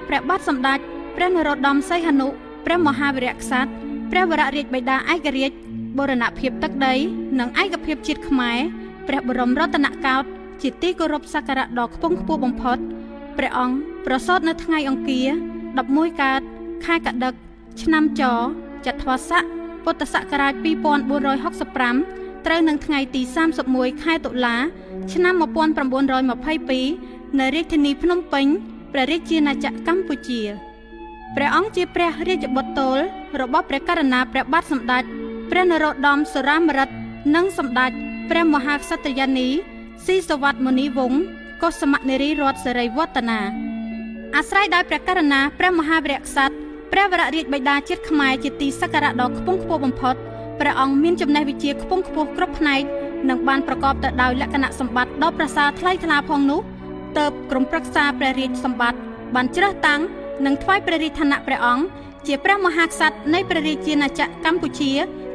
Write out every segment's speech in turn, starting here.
ព្រះបាទសម្ដេចព្រះនរោត្តមសីហនុព្រះមហាវីរក្សត្រព្រះវររាជបិតាឯករាជ្យបូរណភាពទឹកដីនិងឯកភាពជាតិខ្មែរព្រះបរមរតនកោដ្ឋជាទីគោរពសក្ការៈដ៏ខ្ពង់ខ្ពស់បំផុតព្រះអង្គប្រសូតនៅថ្ងៃអង្គារ11កើតខែកដិកឆ្នាំចចត្វាស័កពុទ្ធសករាជ2465ត្រូវនឹងថ្ងៃទី31ខែតុលាឆ្នាំ1922នៅរាជធានីភ្នំពេញព្រះរាជាណាចក្រកម្ពុជាព្រះអង្គជាព្រះរាជបុត្រទោលរបស់ព្រះករុណាព្រះបាទសម្ដេចព្រះនរោត្តមសុរាម្រិតនិងសម្ដេចព្រះមហាក្សត្រិយានីស៊ីសុវត្ថិមុនីវង្សកុសមនារីរដ្ឋសិរីវឌ្ឍនាអាស្រ័យដោយព្រះករុណាព្រះមហាវីរក្សត្រព្រះវររាជបិតាជាតិខ្មែរជាទីសក្ការៈដ៏ខ្ពង់ខ្ពស់បំផុតព្រះអង្គមានចំណេះវិជ្ជាខ្ពង់ខ្ពស់គ្រប់ផ្នែកនិងបានប្រកបទៅដោយលក្ខណៈសម្បត្តិដ៏ប្រសើរថ្លៃថ្លាផងនោះទើបក្រុមប្រឹក្សាព្រះរាជសម្បត្តិបានជ្រើសតាំងនិងថ្វាយព្រះរាជឋានៈព្រះអង្គជាព្រះមហាក្សត្រនៃព្រះរាជាណាចក្រកម្ពុជា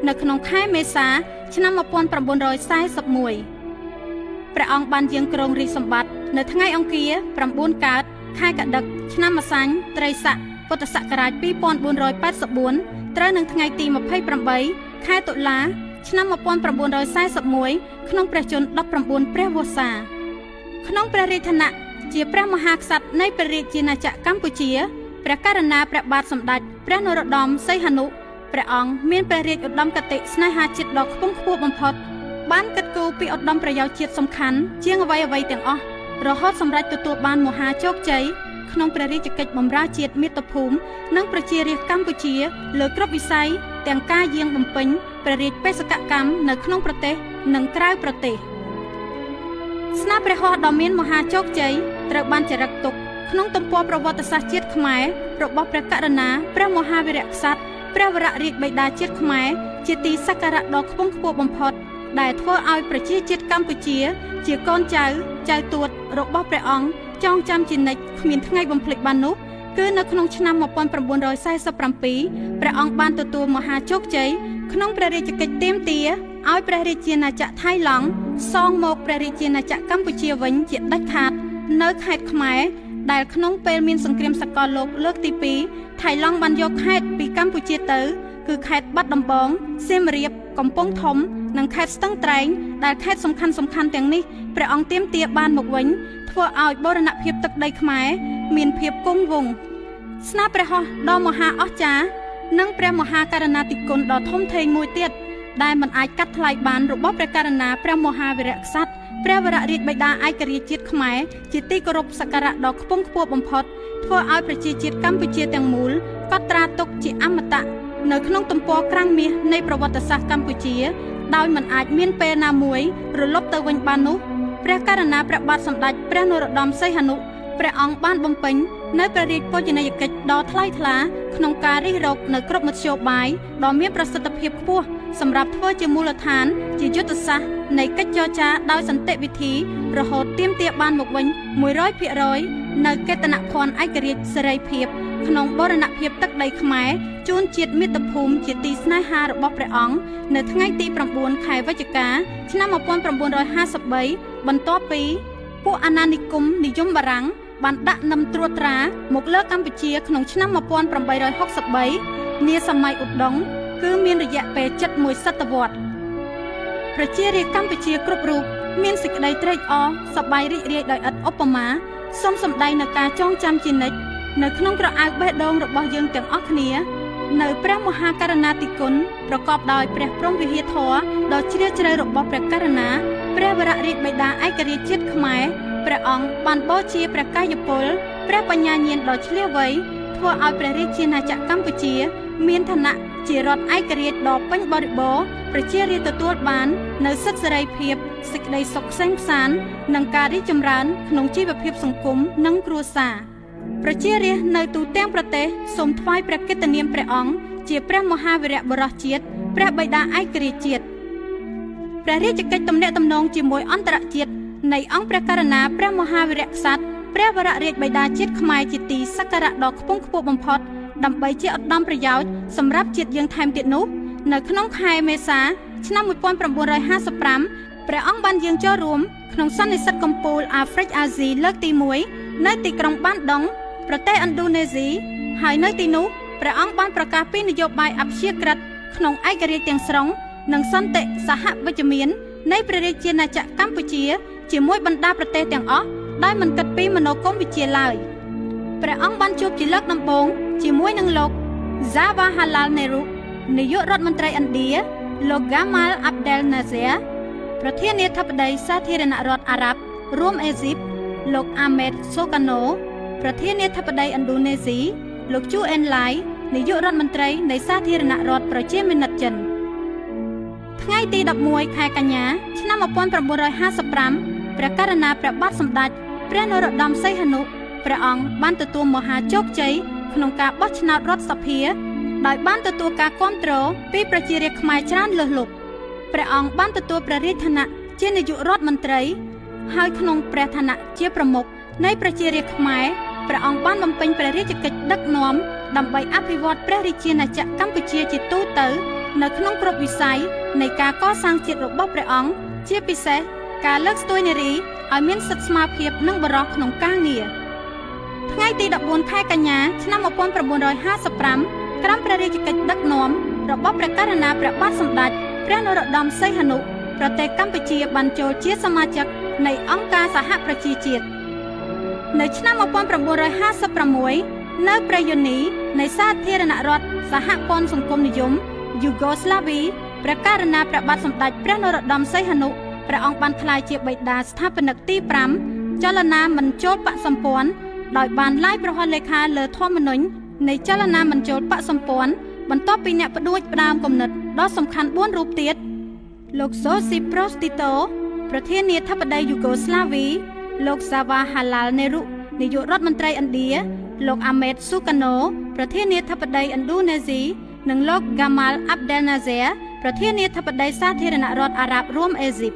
នៅក្នុងខែមេសាឆ្នាំ1941ព្រះអង្គបានយាងគ្រងរាជសម្បត្តិនៅថ្ងៃអង្គារ9កើតខែកដិកឆ្នាំម្សាញ់ត្រីស័កពុទ្ធសករាជ2484ត្រូវនឹងថ្ងៃទី28ខែតុលាឆ្នាំ1941ក្នុងព្រះជន្ម19ព្រះវស្សាក្នុងព្រះរាជឋានៈជាព្រះមហាក្សត្រនៃព្រះរាជាណាចក្រកម្ពុជាព្រះករុណាព្រះបាទសម្ដេចព្រះនរោត្តមសីហនុព្រះអង្គមានព្រះរាជឧត្តមគតិស្នេហាជាតិដ៏ខ្ពង់ខ្ពស់បំផុតបានគិតគូរពីឧត្តមប្រយោជន៍ជាតិសំខាន់ជាងអ្វីអ្វីទាំងអស់ រហូតសម្រេចទទួលបានមហាជោគជ័យក្នុងព្រះរាជកិច្ចបម្រើជាតិមាតុភូមិនិងប្រជារាស្ត្រកម្ពុជាលើគ្រប់វិស័យទាំងការយាងបំពេញព្រះរាជបេសកកម្មនៅក្នុងប្រទេសនិងក្រៅប្រទេសស្នាព្រះហស្ថដ៏មានមហាជោគជ័យត្រូវបានចារឹកទុកក្នុងទំព័រប្រវត្តិសាស្ត្រជាតិខ្មែររបស់ព្រះករុណាព្រះមហាវីរក្សត្រព្រះវររាជបិតាជាតិខ្មែរជាទីសក្ការៈដ៏ខ្ពង់ខ្ពស់បំផុតដែលធ្វើឲ្យប្រជាជាតិកម្ពុជាជាកូនចៅចៅទួតរបស់ព្រះអង្គចងចាំជានិច្ចគ្មានថ្ងៃបំភ្លេចបាននោះគឺនៅក្នុងឆ្នាំ1947ព្រះអង្គបានទទួលមហាជោគជ័យក្នុងព្រះរាជកិច្ចទាមទារឲ្យព្រះរាជាណាចក្រថៃឡង់សងមកព្រះរាជាណាចក្រកម្ពុជាវិញជាដាច់ខាតនៅខេត្តខ្មែរដែលក្នុងពេលមានសង្គ្រាមសកលលោកលើកទី2ថៃឡង់បានយកខេត្តពីកម្ពុជាទៅគឺខេត្តបាត់ដំបងសៀមរាបកំពង់ធំនិងខេត្តស្ទឹងត្រែងដែលខេត្តសំខាន់ទាំងនេះព្រះអង្គទាមទារបានមកវិញធ្វើឲ្យបូរណភាពទឹកដីខ្មែរមានភាពគង់វង្សស្នាព្រះហស្ថដ៏មហាអស្ចារ្យនិងព្រះមហាករុណាធិគុណដ៏ធំធេងមួយទៀតដែលមិនអាចកាត់ថ្លៃបានរបស់ព្រះករុណាព្រះមហាវីរក្សត្រព្រះវររាជបិតាឯករាជ្យជាតិខ្មែរជាទីគោរពសក្ការៈដ៏ខ្ពង់ខ្ពស់បំផុតធ្វើឲ្យប្រជាជាតិកម្ពុជាទាំងមូលកត់ត្រាទុកជាអមតៈនៅក្នុងទំព័រក្រាំងមាសនៃប្រវត្តិសាស្ត្រកម្ពុជាដោយមិនអាចមានពេលណាមួយរលប់ទៅវិញបាននោះព្រះករុណាព្រះបាទសម្ដេចព្រះនរោត្តមសីហនុព្រះអង្គបានបំពេញនៅព្រះរាជបូជនីយកិច្ចដ៏ថ្លៃថ្លាក្នុងការរិះរកនៅគ្រប់មធ្យោបាយដ៏មានប្រសិទ្ធភាពខ្ពស់សម្រាប់ធ្វើជាមូលដ្ឋានជាយុទ្ធសាស្ត្រនៃកិច្ចចរចាដោយសន្តិវិធីរហូតទាមទារបានមកវិញ 100% នៅកេតនភ័ណ្ឌឯករាជ្យសេរីភាពក្នុងបូរណភាពទឹកដីខ្មែរជូនជាតិមាតុភូមិជាទីស្នេហារបស់ព្រះអង្គនៅថ្ងៃទី9ខែវិច្ឆិកាឆ្នាំ1953បន្ទាប់ពីពួកអាណានិគមនិយមបារាំងបានដាក់នឹមត្រួតត្រាមកលើកម្ពុជាក្នុងឆ្នាំ1863នាសម័យឧដុង្គគឺមានរយៈពេលជិតមួយសតវត្សប្រជារាស្ត្រកម្ពុជាគ្រប់រូបមានសេចក្តីត្រេកអរសប្បាយរីករាយដោយឥតឧបមាសូមសម្ដែងនូវការចងចាំជានិច្ចនៅក្នុងក្រអៅបេះដូងរបស់យើងទាំងអស់គ្នានៅព្រះមហាករុណាធិគុណប្រកបដោយព្រះព្រហ្មវិហារធម៌ដ៏ជ្រាលជ្រៅរបស់ព្រះករុណាព្រះវររាជបិតាឯករាជ្យជាតិខ្មែរព្រះអង្គបានបូជាព្រះកាយពលព្រះបញ្ញាញាណដ៏ឈ្លាសវៃធ្វើឲ្យព្រះរាជាណាចក្រកម្ពុជាមានឋានៈជារដ្ឋឯករាជ្យដ៏ពេញបរិបូរណ៍ប្រជារាស្ត្រទទួលបាននៅសិទ្ធិសេរីភាពសេចក្តីសុខក្សេមក្សាន្តនិងការរីកចម្រើនក្នុងជីវភាពសង្គមនិងគ្រួសារប្រជារាស្ត្រនៅទូទាំងប្រទេសសូមថ្វាយព្រះកិត្តិនាមព្រះអង្គជាព្រះមហាវីរបុរសជាតិព្រះបិតាឯករាជ្យជាតិព្រះរាជកិច្ចទំនាក់ទំនងជាមួយអន្តរជាតិនៃអង្គព្រះករុណាព្រះមហាវីរក្សត្រព្រះវររាជបិតាជាតិខ្មែរជាទីសក្ការៈដ៏ខ្ពង់ខ្ពស់បំផុតដើម្បីជាឧត្តមប្រយោជន៍សម្រាប់ជាតិយើងថែមទៀតនោះនៅក្នុងខែមេសាឆ្នាំ1955ព្រះអង្គបានយាងចូលរួមក្នុងសន្និសីទកំពូលអាហ្វ្រិកអាស៊ីលើកទី1នៅទីក្រុងបានដុងប្រទេសឥណ្ឌូនេស៊ីហើយនៅទីនោះព្រះអង្គបានប្រកាសពីនយោបាយអព្យាក្រឹតក្នុងឯករាជ្យទាំងស្រុងនិងសន្តិសហវិជ្ជមាននៃព្រះរាជាណាចក្រកម្ពុជាជាមួយបណ្ដាប្រទេសទាំងអស់ដោយមិនគិតពីមនោគមវិជ្ជាឡើយព្រះអង្គបានជួបជាលើកដំបូងជាមួយនឹងលោក Jawaharlal Nehru នាយករដ្ឋមន្ត្រីឥណ្ឌាលោក Gamal Abdel Nasser ប្រធានាធិបតីសាធារណរដ្ឋអារ៉ាប់រួមអេស៊ីបលោក Ahmed Sukarno ប្រធានាធិបតីឥណ្ឌូនេស៊ីលោក Chu Enlai នាយករដ្ឋមន្ត្រីនៃសាធារណរដ្ឋប្រជាមានិតចិនថ្ងៃទី11ខែកញ្ញាឆ្នាំ1955ព្រះករុណាព្រះបាទសម្ដេចព្រះនរោត្តមសីហនុព្រះអង្គបានទទួលមហាជោគជ័យក្នុងការបោះឆ្នោតរដ្ឋសភាដោយបានទទួលការគាំទ្រពីប្រជារាស្ត្រខ្មែរច្រើនលើសលប់ព្រះអង្គបានទទួលព្រះរាជឋានៈជានាយករដ្ឋមន្ត្រីហើយក្នុងព្រះឋានៈជាប្រមុខនៃប្រជារាស្ត្រខ្មែរព្រះអង្គបានបំពេញព្រះរាជកិច្ចដឹកនាំដើម្បីអភិវឌ្ឍព្រះរាជាណាចក្រកម្ពុជាជាទូទៅនៅក្នុងគ្រប់វិស័យនៃការកសាងជាតិរបស់ព្រះអង្គជាពិសេសការលើកស្ទួយនារីឲ្យមានសិទ្ធិស្មើភាពនិងបុរសក្នុងការងារថ្ងៃទី14ខែកញ្ញាឆ្នាំ1955ក្រោមព្រះរាជកិច្ចដឹកនាំរបស់ព្រះករុណាព្រះបាទសម្ដេចព្រះនរោត្តមសីហនុប្រទេសកម្ពុជាបានចូលជាសមាជិកនៃអង្គការសហប្រជាជាតិនៅឆ្នាំ1956នៅប្រយោនីនៃសាធារណរដ្ឋសហព័ន្ធសង្គមនិយមយូហ្គោស្លាវីព្រះករុណាព្រះបាទសម្ដេចព្រះនរោត្តមសីហនុព្រះអង្គបានក្លាយជាបិតាស្ថាបនិកទី5 ចលនាមិនចូលបក្សសម្ព័ន្ធដោយបានឡាយព្រះហស្ថលេខាលើធម្មនុញ្ញនៃចលនាមិនចូលបក្សសម្ព័ន្ធបន្ទាប់ពីអ្នកផ្ដួចផ្ដើមគំនិតដ៏សំខាន់4រូបទៀតលោកសូស៊ីប្រូស្ទីតូប្រធានាធិបតីយូហ្គោស្លាវីលោកសាវ៉ាហាឡាល់នេរុនាយករដ្ឋមន្ត្រីឥណ្ឌាលោកអាមេតស៊ូកាណូប្រធានាធិបតីឥណ្ឌូនេស៊ីនិងលោកហ្គាម៉ាល់អាប់ដែលណាហ្សេប្រធានាធិបតីសាធារណរដ្ឋអារ៉ាប់រួមអេស៊ីប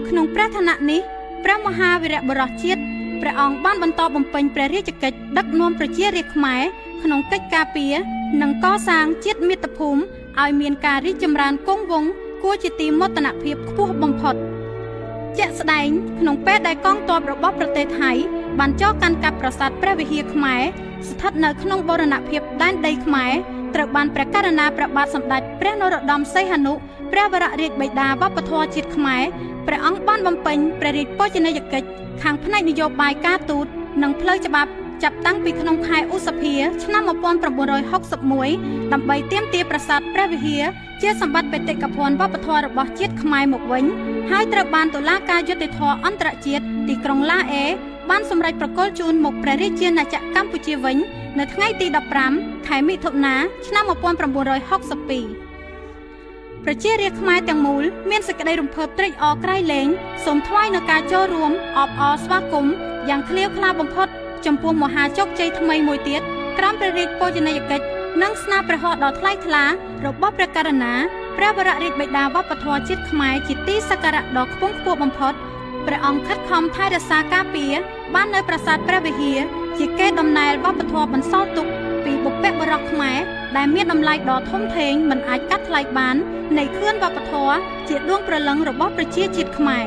ក្នុងព្រះឋានៈនេះព្រះមហាវីរបុរសជាតិព្រះអង្គបានបន្តបំពេញព្រះរាជកិច្ចដឹកនាំប្រជារាស្ត្រខ្មែរក្នុងកិច្ចការពារនិងកសាងជាតិមាតុភូមិឲ្យមានការរីកចម្រើនគង់វង្សគួរជាទីមោទនភាពខ្ពស់បំផុតជាក់ស្ដែងក្នុងពេលដែលកងទ័ពរបស់ប្រទេសថៃបានចូលកាន់កាប់ប្រាសាទព្រះវិហារខ្មែរស្ថិតនៅក្នុងបូរណភាពដែនដីខ្មែរត្រូវបានព្រះករុណាព្រះបាទសម្ដេចព្រះនរោត្តមសីហនុព្រះវររាជបិតាវប្បធម៌ជាតិខ្មែរព្រះអង្គបានបំពេញព្រះរាជបូជនីយកិច្ចខាងផ្នែកនយោបាយការទូតនិងផ្លូវច្បាប់ចាប់តាំងពីក្នុងខែឧសភាឆ្នាំ1961ដើម្បីទាមទារប្រាសាទព្រះវិហារជាសម្បត្តិបេតិកភណ្ឌវប្បធម៌របស់ជាតិខ្មែរមកវិញហើយត្រូវបានតុលាការយុត្តិធម៌អន្តរជាតិទីក្រុងឡាអេបានសម្រេចប្រគល់ជូនមកព្រះរាជាណាចក្រកម្ពុជាវិញនៅថ្ងៃទី15ខែមិថុនាឆ្នាំ1962ប្រជារាស្ត្រខ្មែរទាំងមូលមានសេចក្តីរំភើបត្រេកអរក្រៃលែងសូមថ្វាយនូវការចូលរួមអបអរស្វាគមន៍យ៉ាងឃ្លាវខ្លាបំផុតចំពោះមហាជោគជ័យថ្មីមួយទៀតក្រោមព្រះរាជបូជនីយកិច្ចនិងស្នាព្រះហស្ថដ៏ថ្លៃថ្លារបស់ព្រះករុណាព្រះវររាជបិតាវប្បធម៌ជាតិខ្មែរជាទីសក្ការៈដ៏ខ្ពង់ខ្ពស់បំផុតព្រះអង្គខិតខំថែរក្សាការពារបាននៅប្រាសាទព្រះវិហារជាកេរដំណែលវប្បធម៌បន្សល់ទុកពីបុព្វបុរសខ្មែរដែលមានតម្លៃដ៏ធំធេងមិនអាចកាត់ថ្លៃបាននៃខឿនវប្បធម៌ជាដួងព្រលឹងរបស់ប្រជាជាតិខ្មែរ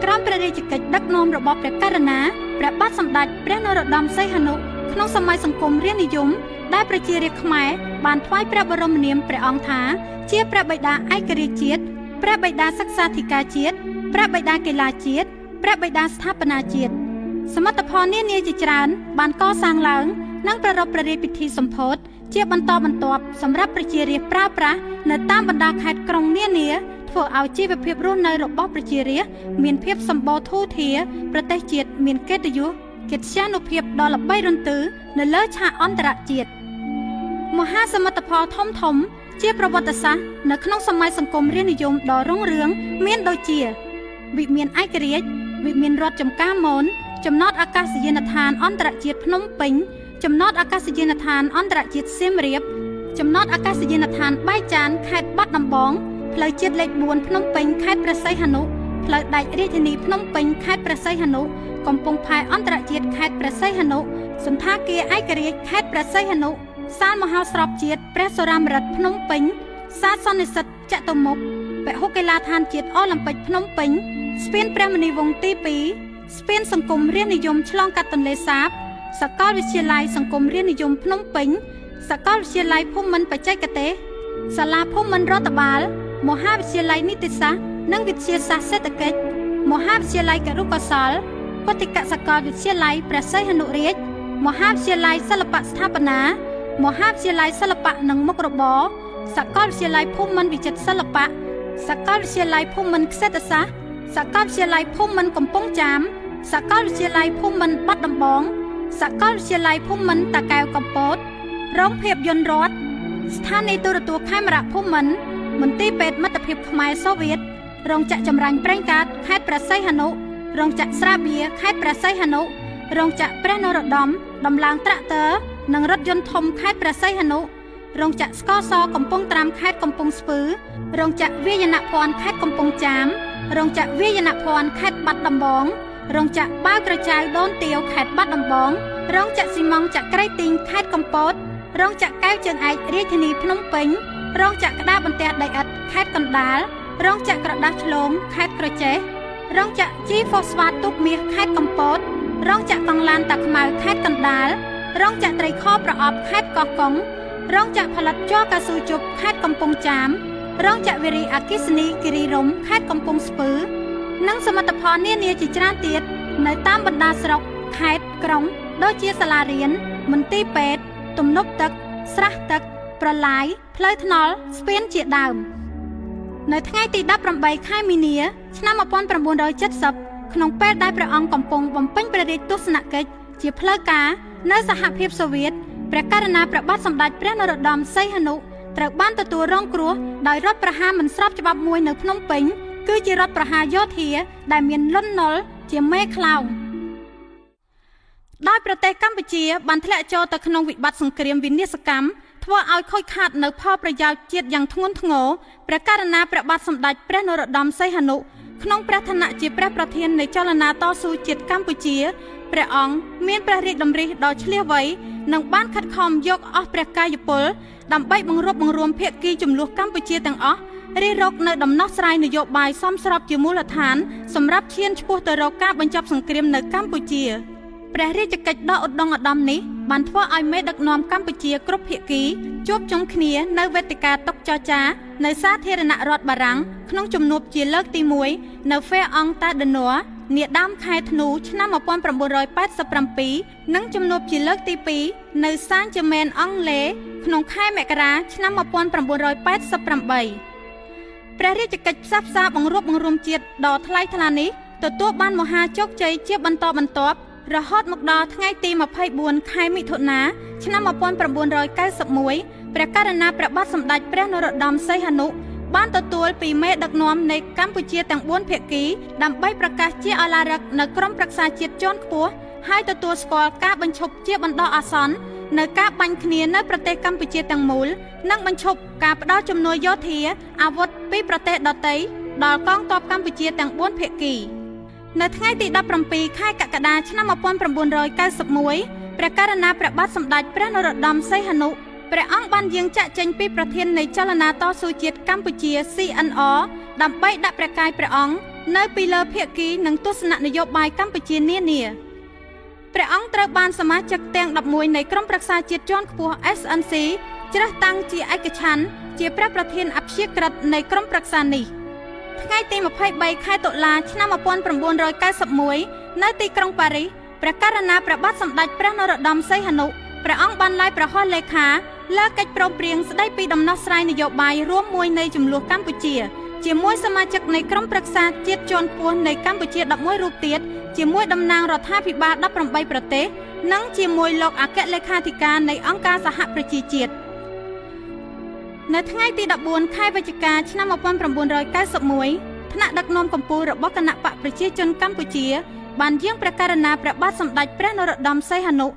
ក្រោមព្រះរាជកិច្ចដឹកនាំរបស់ព្រះករុណាព្រះបាទសម្ដេចព្រះនរោត្តមសីហនុក្នុងសម័យសង្គមរាស្ត្រនិយមដែលប្រជារាស្ត្រខ្មែរបានថ្វាយព្រះបរមនាមព្រះអង្គថាជាព្រះបិតាឯករាជ្យជាតិព្រះបិតាសិក្សាធិការជាតិព្រះបិតាកីឡាជាតិព្រះបិតាស្ថាបនាជាតិសមិទ្ធផលនានាជាច្រើនបានកសាងឡើងនិងប្រារព្ធព្រះរាជពិធីសម្ពោធជាបន្តបន្ទាប់សម្រាប់ប្រជារាស្ត្រប្រើប្រាស់នៅតាមបណ្ដាខេត្តក្រុងនានាធ្វើឲ្យជីវភាពរស់នៅរបស់ប្រជារាស្ត្រមានភាពសម្បូរធូរធារប្រទេសជាតិមានកិត្តិយសកិត្យានុភាពដ៏ល្បីរន្ទឺនៅលើឆាកអន្តរជាតិមហាសមិទ្ធផលធំធំជាប្រវត្តិសាស្ត្រនៅក្នុងសម័យសង្គមរាស្ត្រនិយមដ៏រុងរឿងមានដូចជាវិមានឯករាជ្យវិមានរដ្ឋចំការមនចំណតអាកាសយានដ្ឋានអន្តរជាតិភ្នំពេញចំណតអាកាសយានដ្ឋានអន្តរជាតិសៀមរាបចំណតអាកាសយានដ្ឋានបាយចានខេត្តបាត់ដំបងផ្លូវជាតិលេខ4ភ្នំពេញខេត្តព្រះសីហនុផ្លូវដែករាជធានីភ្នំពេញខេត្តព្រះសីហនុកំពង់ផែអន្តរជាតិខេត្តព្រះសីហនុសណ្ឋាគារឯករាជ្យខេត្តព្រះសីហនុសាលមហោស្រពជាតិព្រះសុរាម្រិតភ្នំពេញសាលសន្និសីទចតុមុខពហុកីឡាដ្ឋានជាតិអូឡ িম্প ិកភ្នំពេញស្ពានព្រះមុនីវង្សទី2ស្ពានសង្គមរាស្ត្រនិយមឆ្លងកាត់ទន្លេសាបសាកលវិទ្យាល័យសង្គមរាស្ត្រនិយមភ្នំពេញសាកលវិទ្យាល័យភូមិន្ទបច្ចេកទេសសាលាភូមិន្ទរដ្ឋបាលមហាវិទ្យាល័យនីតិសាស្ត្រនិងវិទ្យាសាស្ត្រសេដ្ឋកិច្ចមហាវិទ្យាល័យករុកោសលពុទ្ធិកសាកលវិទ្យាល័យព្រះសីហនុរាជមហាវិទ្យាល័យសិល្បៈស្ថាបនាមហាវិទ្យាល័យសិល្បៈនិងមុខរបរសាកលវិទ្យាល័យភូមិន្ទវិចិត្រសិល្បៈសាកលវិទ្យាល័យភូមិន្ទក្សេត្រសាស្ត្រសាកលវិទ្យាល័យភូមិន្ទកំពង់ចាមសាកលវិទ្យាល័យភូមិន្ទបាត់ដំបងសាកលវិទ្យាល័យភូមិន្ទតាកែវកំពតរោងភាពយន្តរដ្ឋស្ថានីយ៍ទូរទស្សន៍ខេមរៈភូមិន្ទមន្ទីរពេទ្យមិត្តភាពខ្មែរសូវៀតរោងចក្រចម្រាញ់ប្រេងកាតខេត្តព្រះសីហនុរោងចក្រស្រាបៀរខេត្តព្រះសីហនុរោងចក្រព្រះនរោត្តមដំឡើងត្រាក់ទ័រនិងរថយន្តធំខេត្តព្រះសីហនុរោងចក្រស្ករសកំពង់ត្រាំខេត្តកំពង់ស្ពឺរោងចក្រវាយនភ័ណ្ឌខេត្តកំពង់ចាមរោងចក្រវាយនភ័ណ្ឌខេត្តបាត់ដំបងរោងចក្របាវក្រចៅដូនទាវខេត្តបាត់ដំបងរោងចក្រស៊ីម៉ង់ចក្រីទីងខេត្តកំពតរោងចក្រកែវជើងឯករាជធានីភ្នំពេញរោងចក្រក្តារបន្ទះដីឥដ្ឋខេត្តកណ្ដាលរោងចក្រក្រដាសឆ្លងខេត្តក្រចេះរោងចក្រជីហ្វូស្វាតទូកមាសខេត្តកំពតរោងចក្រកង់ឡានតាខ្មៅខេត្តកណ្ដាលរោងចក្រត្រីខប្រអប់ខេត្តកោះកុងរោងចក្រផលិតជ័រកៅស៊ូជប់ខេត្តកំពង់ចាមរោងចក្រវារីអគ្គិសនីគិរីរម្យខេត្តកំពង់ស្ពឺនិងសមិទ្ធផលនានាជាច្រើនទៀតនៅតាមបណ្ដាស្រុកខេត្តក្រុងដូចជាសាលារៀនមន្ទីរពេទ្យទំនប់ទឹកស្រះទឹកប្រឡាយផ្លូវថ្នល់ស្ពានជាដើមនៅថ្ងៃទី18ខែមីនាឆ្នាំ1970 ក្នុងពេលដែលព្រះអង្គកំពុងបំពេញព្រះរាជទស្សនកិច្ចជាផ្លូវការនៅសហភាពសូវៀតព្រះករុណាព្រះបាទសម្ដេចព្រះនរោត្តមសីហនុត្រូវបានទទួលរងគ្រោះដោយរដ្ឋប្រហារមិនស្របច្បាប់មួយនៅភ្នំពេញគឺជារដ្ឋប្រហារយោធាដែលមានលន់នល់ជាមេខ្លោងដោយប្រទេសកម្ពុជាបានធ្លាក់ចូលទៅក្នុងវិបត្តិសង្គ្រាមវិនាសកម្មធ្វើឲ្យខូចខាតនៅផលប្រយោជន៍ជាតិយ៉ាងធ្ងន់ធ្ងរព្រះករុណាព្រះបាទសម្ដេចព្រះនរោត្តមសីហនុក្នុងព្រះឋានៈជាព្រះប្រធាននៃចលនាតស៊ូជាតិកម្ពុជាព្រះអង្គមានព្រះរាជតម្រិះដ៏ឈ្លាសវៃនិងបានខិតខំយកអស់ព្រះកាយពលដើម្បីបង្រួបបង្រួមភាគីចំនួនកម្ពុជាទាំងអស់រិះរកនៅដំណោះស្រាយនយោបាយសមស្របជាមូលដ្ឋានសម្រាប់ឈានឆ្ពោះទៅរកការបញ្ចប់សង្គ្រាមនៅកម្ពុជាព្រះរាជកិច្ចដ៏ឧត្តមឧត្តមនេះបានធ្វើឲ្យមេដឹកនាំកម្ពុជាគ្រប់ភាគីជួបជុំគ្នានៅវេទិកាតុចរចានៅសាធារណរដ្ឋបារាំងក្នុងជំនួបជាលើកទី1នៅហ្វេអង្គតាដឺណ័រនាដើមខែធ្នូឆ្នាំ1987និងជំនួបជាលើកទី2នៅសាងជាមែនអង់គ្លេសក្នុងខែមករាឆ្នាំ1988ព្រះរាជកិច្ចផ្សះផ្សាបង្រួបបង្រួមជាតិដ៏ថ្លៃថ្លានេះទទួលបានមហាជោគជ័យជាបន្តបន្ទាប់រហូតមកដល់ថ្ងៃទី24ខែមិថុនាឆ្នាំ1991ព្រះករុណាព្រះបាទសម្ដេចព្រះនរោត្តមសីហនុបានទទួលពីមេដឹកនាំនៃកម្ពុជាទាំង4ភាគីដើម្បីប្រកាសជាឱឡារិកនៅក្រុមប្រឹក្សាជាតិជាន់ខ្ពស់ហើយទទួលស្គាល់ការបញ្ឈប់ជាបណ្ដោះអាសន្ននៅការបាញ់គ្នានៅប្រទេសកម្ពុជាទាំងមូលនិងបញ្ឈប់ការផ្ដល់ជំនួយយោធាអាវុធពីប្រទេសដទៃដល់កងទ័ពកម្ពុជាទាំង4ភាគីនៅថ្ងៃទី17ខែកក្កដាឆ្នាំ1991ព្រះករុណាព្រះបាទសម្ដេចព្រះនរោត្តមសីហនុព្រះអង្គបានយាងចាកចេញពីប្រធាននៃចលនាតស៊ូជាតិកម្ពុជា CNR ដើម្បីដាក់ព្រះកាយព្រះអង្គនៅពីលើភាគីនិងទស្សនៈនយោបាយកម្ពុជានានាព្រះអង្គត្រូវបានសមាជិកទាំង11នៃក្រុមប្រឹក្សាជាតិជាន់ខ្ពស់ SNC ជ្រើសតាំងជាឯកច្ឆន្ទជាព្រះប្រធានអព្យាក្រឹតនៃក្រុមប្រឹក្សានេះថ្ងៃទី23ខែតុលាឆ្នាំ1991នៅទីក្រុងប៉ារីសព្រះករុណាព្រះបាទសម្ដេចព្រះនរោត្តមសីហនុព្រះអង្គបានឡាយព្រះហស្ថលេខាលើកិច្ចព្រមព្រៀងស្ដីពីដំណោះស្រាយនយោបាយរួមមួយនៃចំនួនកម្ពុជាជាមួយសមាជិកនៃក្រុមប្រឹក្សាជាតិជាន់ខ្ពស់នៃកម្ពុជា11រូបទៀតជាមួយតំណាងរដ្ឋាភិបាល18ប្រទេសនិងជាមួយលោកអគ្គលេខាធិការនៃអង្គការសហប្រជាជាតិនៅថ្ងៃទី14ខែវិច្ឆិកាឆ្នាំ1991ថ្នាក់ដឹកនាំកម្ពុជារបស់គណៈបកប្រជាជនកម្ពុជាបានយាងព្រះករុណាព្រះបាទសម្ដេចព្រះនរោត្តមសីហនុ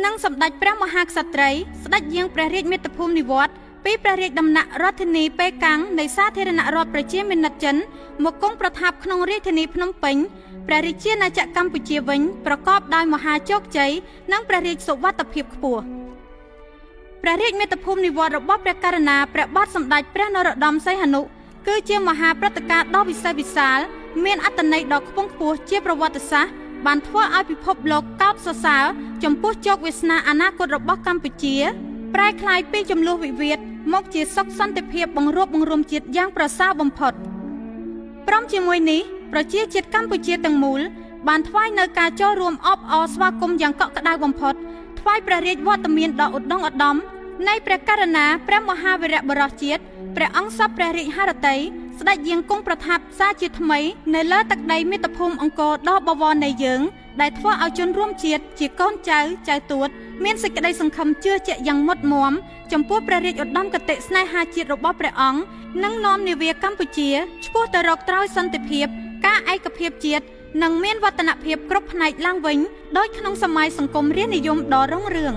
និងសម្ដេចព្រះមហាក្សត្រីស្ដេចយាងព្រះរាជមាតុភូមិនិវត្តន៍ពីព្រះរាជដំណាក់រដ្ឋធានីប៉េកាំងនៃសាធារណរដ្ឋប្រជាមានិតចិនមកគង់ប្រថាប់ក្នុងរាជធានីភ្នំពេញព្រះរាជាណាចក្រកម្ពុជាវិញប្រកបដោយមហាជោគជ័យនិងព្រះរាជសុវត្ថិភាពខ្ពស់ព្រះរាជមាតុភូមិនិវត្តន៍របស់ព្រះករុណាព្រះបាទសម្ដេចព្រះនរោត្តមសីហនុគឺជាមហាព្រឹត្តិការណ៍ដ៏វិសេសវិសាលមានអត្ថន័យដ៏ខ្ពង់ខ្ពស់ជាប្រវត្តិសាស្ត្របានធ្វើឲ្យពិភពលោកកោតសរសើរចំពោះជោគវាសនាអនាគតរបស់កម្ពុជាប្រែក្លាយពីចំនួនវិវាទមកជាសុខសន្តិភាពបង្រួបបង្រួមជាតិយ៉ាងប្រសើរបំផុតព្រមជាមួយនេះប្រជាជាតិកម្ពុជាទាំងមូលបានថ្វាយនៅការចូលរួមអបអរស្វាគមន៍យ៉ាងកក់ក្ដៅបំផុតថ្វាយព្រះរាជវត្តមានដ៏ឧត្តមឧត្តមនៃព្រះករុណាព្រះមហាវីរបុរសជាតិព្រះអង្គសពព្រះរាជហឫទ័យស្ដេចយាងគង់ប្រថាប់សាជាថ្មីនៅលើទឹកដីមាតុភូមិអង្គរដ៏បវរនៃយើងដែលធ្វើឲ្យជនរួមជាតិជាកូនចៅចៅទួតមានសេចក្តីសង្ឃឹមជឿជាក់យ៉ាងមុតមមចំពោះព្រះរាជឧត្តមគតិស្នេហាជាតិរបស់ព្រះអង្គនិងនាំនាវាកម្ពុជាឆ្ពោះទៅរកត្រើយសន្តិភាពការឯកភាពជាតិនិងមានវឌ្ឍនភាពគ្រប់ផ្នែកឡើងវិញដោយក្នុងសម័យសង្គមរាស្ត្រនិយមដ៏រុងរឿង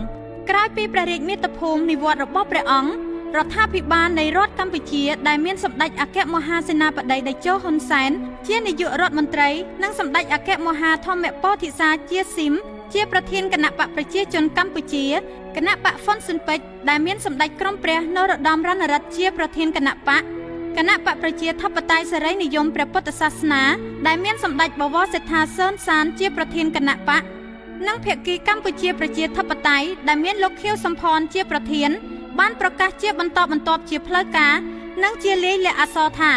ក្រោយពីព្រះរាជមាតុភូមិនិវត្តន៍របស់ព្រះអង្គរដ្ឋាភិបាលនៃរដ្ឋកម្ពុជាដែលមានសម្ដេចអគ្គមហាសេនាបតីតេជោហ៊ុនសែនជានាយករដ្ឋមន្ត្រីនិងសម្ដេចអគ្គមហាធម្មពោធិសាជាស៊ីមជាប្រធានគណៈបកប្រជាជនកម្ពុជាគណៈបកហ្វុនស៊ិនពេជ្រដែលមានសម្ដេចក្រុមព្រះនរោត្តមរណរដ្ឋជាប្រធានគណៈបកគណៈបកប្រជាធិបតេយ្យសេរីនិយមព្រះពុទ្ធសាសនាដែលមានសម្ដេចបវរសេដ្ឋាសឺនសានជាប្រធានគណៈបកនិងភាគីកម្ពុជាប្រជាធិបតេយ្យដែលមានលោកខៀវសំផនជាប្រធានបានប្រកាសជាបន្តបន្ទាប់ជាផ្លូវការនិងជាលាយលក្ខណ៍អក្សរថា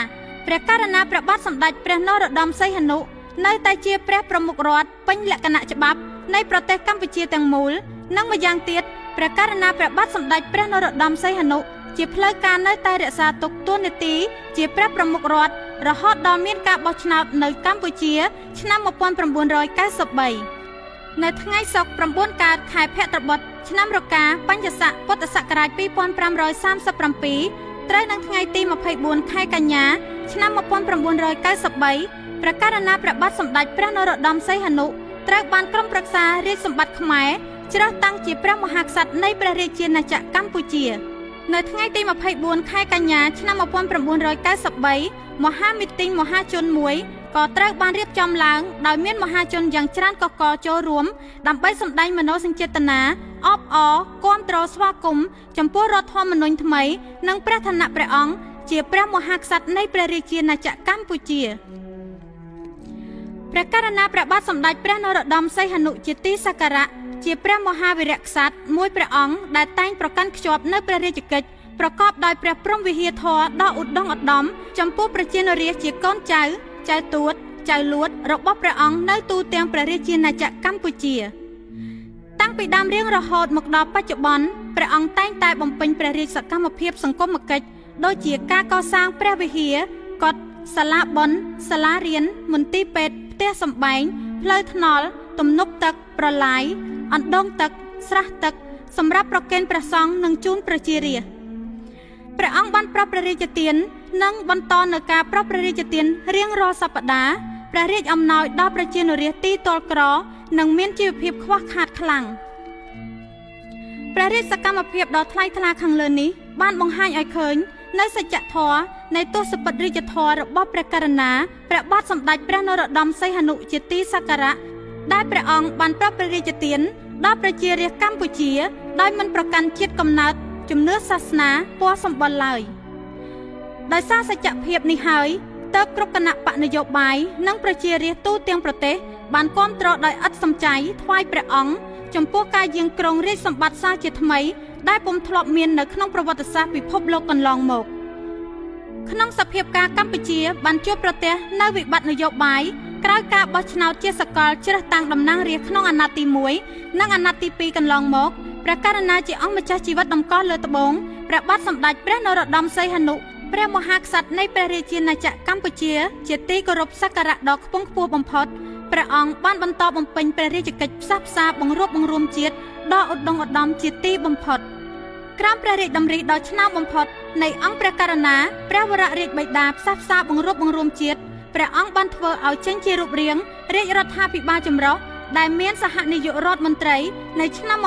ព្រះករុណាព្រះបាទសម្ដេចព្រះនរោត្តមសីហនុនៅតែជាព្រះប្រមុខរដ្ឋពេញលក្ខណៈច្បាប់នៃប្រទេសកម្ពុជាទាំងមូលនិងម្យ៉ាងទៀតព្រះករុណាព្រះបាទសម្ដេចព្រះនរោត្តមសីហនុជាផ្លូវការនៅតែរក្សាទុកតួនាទីជាព្រះប្រមុខរដ្ឋ រហូតដល់មានការបោះឆ្នោតនៅកម្ពុជា ឆ្នាំ1993នៅថ្ងៃសុក្រ9កើតខែភទ្របទឆ្នាំរកាបញ្ញស័កពុទ្ធសករាជ2537ត្រូវនឹងថ្ងៃទី24ខែកញ្ញាឆ្នាំ1993ព្រះករុណាព្រះបាទសម្ដេចព្រះនរោត្តមសីហនុត្រូវបានក្រុមប្រឹក្សារាជសម្បត្តិខ្មែរជ្រើសតាំងជាព្រះមហាក្សត្រនៃព្រះរាជាណាចក្រកម្ពុជានៅថ្ងៃទី24ខែកញ្ញាឆ្នាំ1993មហាមីទីងមហាជនមួយក៏ត្រូវបានរៀបចំឡើងដោយមានមហាជនយ៉ាងច្រើនកកចូលរួមដើម្បីសម្ដែងមនោសញ្ចេតនាអបអរគាំទ្រស្វាគមន៍ចំពោះរដ្ឋធម្មនុញ្ញថ្មីនិងព្រះឋានៈព្រះអង្គជាព្រះមហាក្សត្រនៃព្រះរាជាណាចក្រកម្ពុជាព្រះករុណាព្រះបាទសម្ដេចព្រះនរោត្តមសីហនុជាទីសក្ការៈជាព្រះមហាវីរក្សត្រមួយព្រះអង្គដែលតែងប្រកាន់ខ្ជាប់នៅព្រះរាជកិច្ចប្រកបដោយព្រះព្រហ្មវិហារធម៌ដ៏ឧត្តមឧត្តមចំពោះប្រជានរាស្ត្រជាកូនចៅចៅទួតចៅលួតរបស់ព្រះអង្គនៅទូទាំងព្រះរាជាណាចក្រកម្ពុជាតាំងពីដើមរៀងរហូតមកដល់បច្ចុប្បន្នព្រះអង្គតែងតែបំពេញព្រះរាជសកម្មភាពសង្គមកិច្ចដូចជាការកសាងព្រះវិហារកុដិសាលាបុណ្យសាលារៀនមន្ទីរពេទ្យផ្ទះសម្បែងផ្លូវថ្នល់ទំនប់ទឹកប្រឡាយអណ្ដូងទឹកស្រះទឹកសម្រាប់ប្រគេនព្រះសង្ឃនិងជូនប្រជារាស្ត្រព្រះអង្គបានប្រោសព្រះរាជទាននិងបន្តនៅការប្រោសព្រះរាជទានរៀងរាល់សប្តាហ៍ព្រះរាជអំណោយដល់ប្រជានរាស្ត្រទីទ័លក្រនិងមានជីវភាពខ្វះខាតខ្លាំងព្រះរាជសកម្មភាពដ៏ថ្លៃថ្លាខាងលើនេះបានបង្ហាញឲ្យឃើញនៅសច្ចធម៌នៃទសពិធរាជធម៌របស់ព្រះករុណាព្រះបាទសម្ដេចព្រះនរោត្តមសីហនុជាទីសក្ការៈដែលព្រះអង្គបានប្រោសព្រះរាជទានដល់ប្រជារាស្ត្រកម្ពុជាដោយមិនប្រកាន់ជាតិកំណើតជំនឿសាសនាពណ៌សម្បុរឡើយដោយសារសច្ចភាពនេះហើយទើបគ្រប់គណៈបកនយោបាយនិងប្រជារាស្ត្រទូទាំងប្រទេសបានគាំទ្រដោយឥតសំចៃថ្វាយព្រះអង្គចំពោះការយាងគ្រងរាជសម្បត្តិសាជាថ្មីដែលពុំធ្លាប់មាននៅក្នុងប្រវត្តិសាស្ត្រពិភពលោកកន្លងមកក្នុងសភាពការកម្ពុជាបានជួបប្រទះនៅវិបត្តិនយោបាយក្រោយការបោះឆ្នោតជាសកលជ្រើសតាំងតំណាងរាស្ត្រក្នុងអាណត្តិទី1និងអាណត្តិទី2កន្លងមកព្រះករុណាជាអង្គម្ចាស់ជីវិតតម្កល់លើត្បូងព្រះបាទសម្ដេចព្រះនរោត្តមសីហនុព្រះមហាក្សត្រនៃព្រះរាជាណាចក្រកម្ពុជាជាទីគោរពសក្ការៈដ៏ខ្ពង់ខ្ពស់បំផុតព្រះអង្គបានបន្តបំពេញព្រះរាជកិច្ចផ្សះផ្សាបង្រួបបង្រួមជាតិដ៏ឧត្តមឧត្តមជាទីបំផុតក្រោមព្រះរាជតម្រិះដ៏ឆ្នើមបំផុតនៃអង្គព្រះករុណាព្រះវររាជបិតាផ្សះផ្សាបង្រួបបង្រួមជាតិព្រះអង្គបានធ្វើឲ្យចេញជារូបរាងរាជរដ្ឋាភិបាលចម្រុះដែលមានសហនាយករដ្ឋមន្ត្រីនៅឆ្នាំ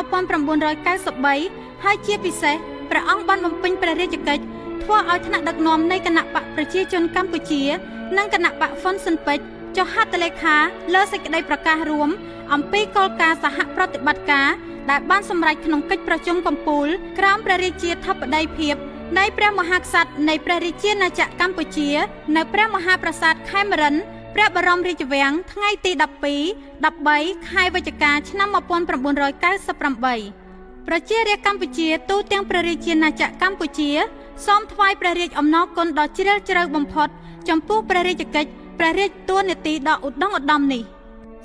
1993ហើយជាពិសេសព្រះអង្គបានបំពេញព្រះរាជកិច្ចធ្វើឲ្យថ្នាក់ដឹកនាំនៃគណៈបកប្រជាជនកម្ពុជានិងគណៈបកហ្វុនស៊ិនពេជ្រចុះហត្ថលេខាលើសេចក្តីប្រកាសរួមអំពីគោលការណ៍សហប្រតិបត្តិការដែលបានសម្រេចក្នុងកិច្ចប្រជុំកំពូលក្រោមព្រះរាជាធិបតីភាពនៃព្រះមហាក្សត្រនៃព្រះរាជាណាចក្រកម្ពុជានៅព្រះមហាប្រាសាទខេមរិន្ទព្រះបរមរាជវាំងថ្ងៃទី12 13ខែវិច្ឆិកាឆ្នាំ1998ប្រជារាស្ត្រកម្ពុជាទូទាំងព្រះរាជាណាចក្រកម្ពុជាសូមថ្វាយព្រះរាជអំណរគុណដ៏ជ្រាលជ្រៅបំផុតចំពោះព្រះរាជកិច្ចព្រះរាជតួនាទីដ៏ឧត្តមឧត្តមនេះ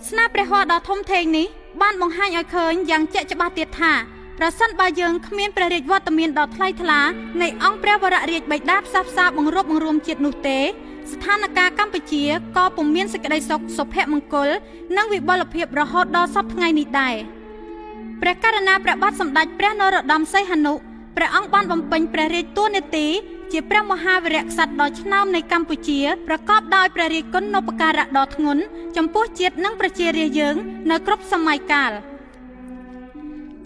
ស្នាព្រះហស្ថដ៏ធំធេងនេះបានបង្ហាញឲ្យឃើញយ៉ាងជាក់ច្បាស់ទៀតថាប្រសិនបើយើងគ្មានព្រះរាជវត្តមានដ៏ថ្លៃថ្លានៃអង្គព្រះវររាជបិតាផ្សះផ្សាបង្រួបបង្រួមជាតិនោះទេស្ថានភាពកម្ពុជាក៏ពុំមានសេចក្តីសុខសុភមង្គលនិងវិបុលភាពរហូតដល់សព្វថ្ងៃនេះដែរព្រះករុណាព្រះបាទសម្ដេចព្រះនរោត្តមសីហនុព្រះអង្គបានបំពេញព្រះរាជតួនាទីជាព្រះមហាវីរក្សត្រដ៏ឆ្នើមនៃកម្ពុជាប្រកបដោយព្រះរាជគុណូបការៈដ៏ធ្ងន់ចំពោះជាតិនិងប្រជារាស្ត្រយើងនៅគ្រប់សម័យកាល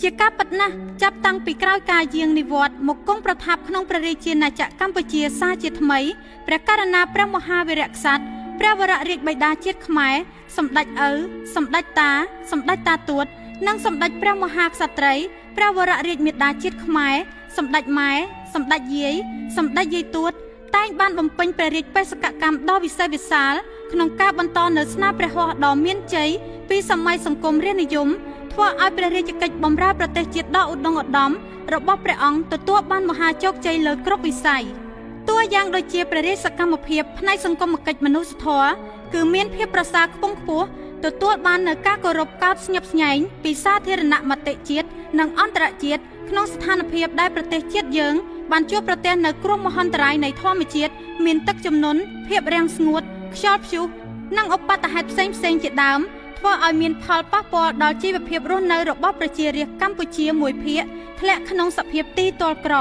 ជាការពិតណាស់ចាប់តាំងពីក្រោយការយាងនិវត្តន៍មកគង់ប្រថាប់ក្នុងព្រះរាជាណាចក្រកម្ពុជាសាជាថ្មីព្រះករុណាព្រះមហាវីរក្សត្រព្រះវររាជបិតាជាតិខ្មែរសម្ដេចឪសម្ដេចតាសម្ដេចតាទួតនិងសម្ដេចព្រះមហាក្សត្រីព្រះវររាជមាតាជាតិខ្មែរសម្ដេចម៉ែសម្ដេចយាយសម្ដេចយាយទួតតែងបានបំពេញព្រះរាជបេសកកម្មដ៏វិសេសវិសាលក្នុងការបន្តនៅស្នាព្រះហស្ថដ៏មានជ័យពីសម័យសង្គមរាស្ត្រនិយមធ្វើឲ្យព្រះរាជកិច្ចបម្រើប្រទេសជាតិដ៏ឧត្តមឧត្តមរបស់ព្រះអង្គទទួលបានមហាជោគជ័យលើគ្រប់វិស័យតួយ៉ាងដូចជាព្រះរាជសកម្មភាពផ្នែកសង្គមកិច្ចមនុស្សធម៌គឺមានភាពប្រសើរខ្ពង់ខ្ពស់ទទួលបាននូវការគោរពកោតស្ញប់ស្ញែងពីសាធារណមតិជាតិនិងអន្តរជាតិក្នុងស្ថានភាពដែលប្រទេសជាតិយើង បានជួបប្រទះនៅគ្រោះមហន្តរាយនៃធម្មជាតិមានទឹកជំនន់ភាពរាំងស្ងួតខ្យល់ព្យុះនិងឧបទ្ទហេតុផ្សេងៗជាដើមធ្វើឲ្យមានផលប៉ះពាល់ដល់ជីវភាពរស់នៅរបស់ប្រជារាស្ត្រកម្ពុជាមួយភាគធ្លាក់ក្នុងសភាពទីទ័លក្រ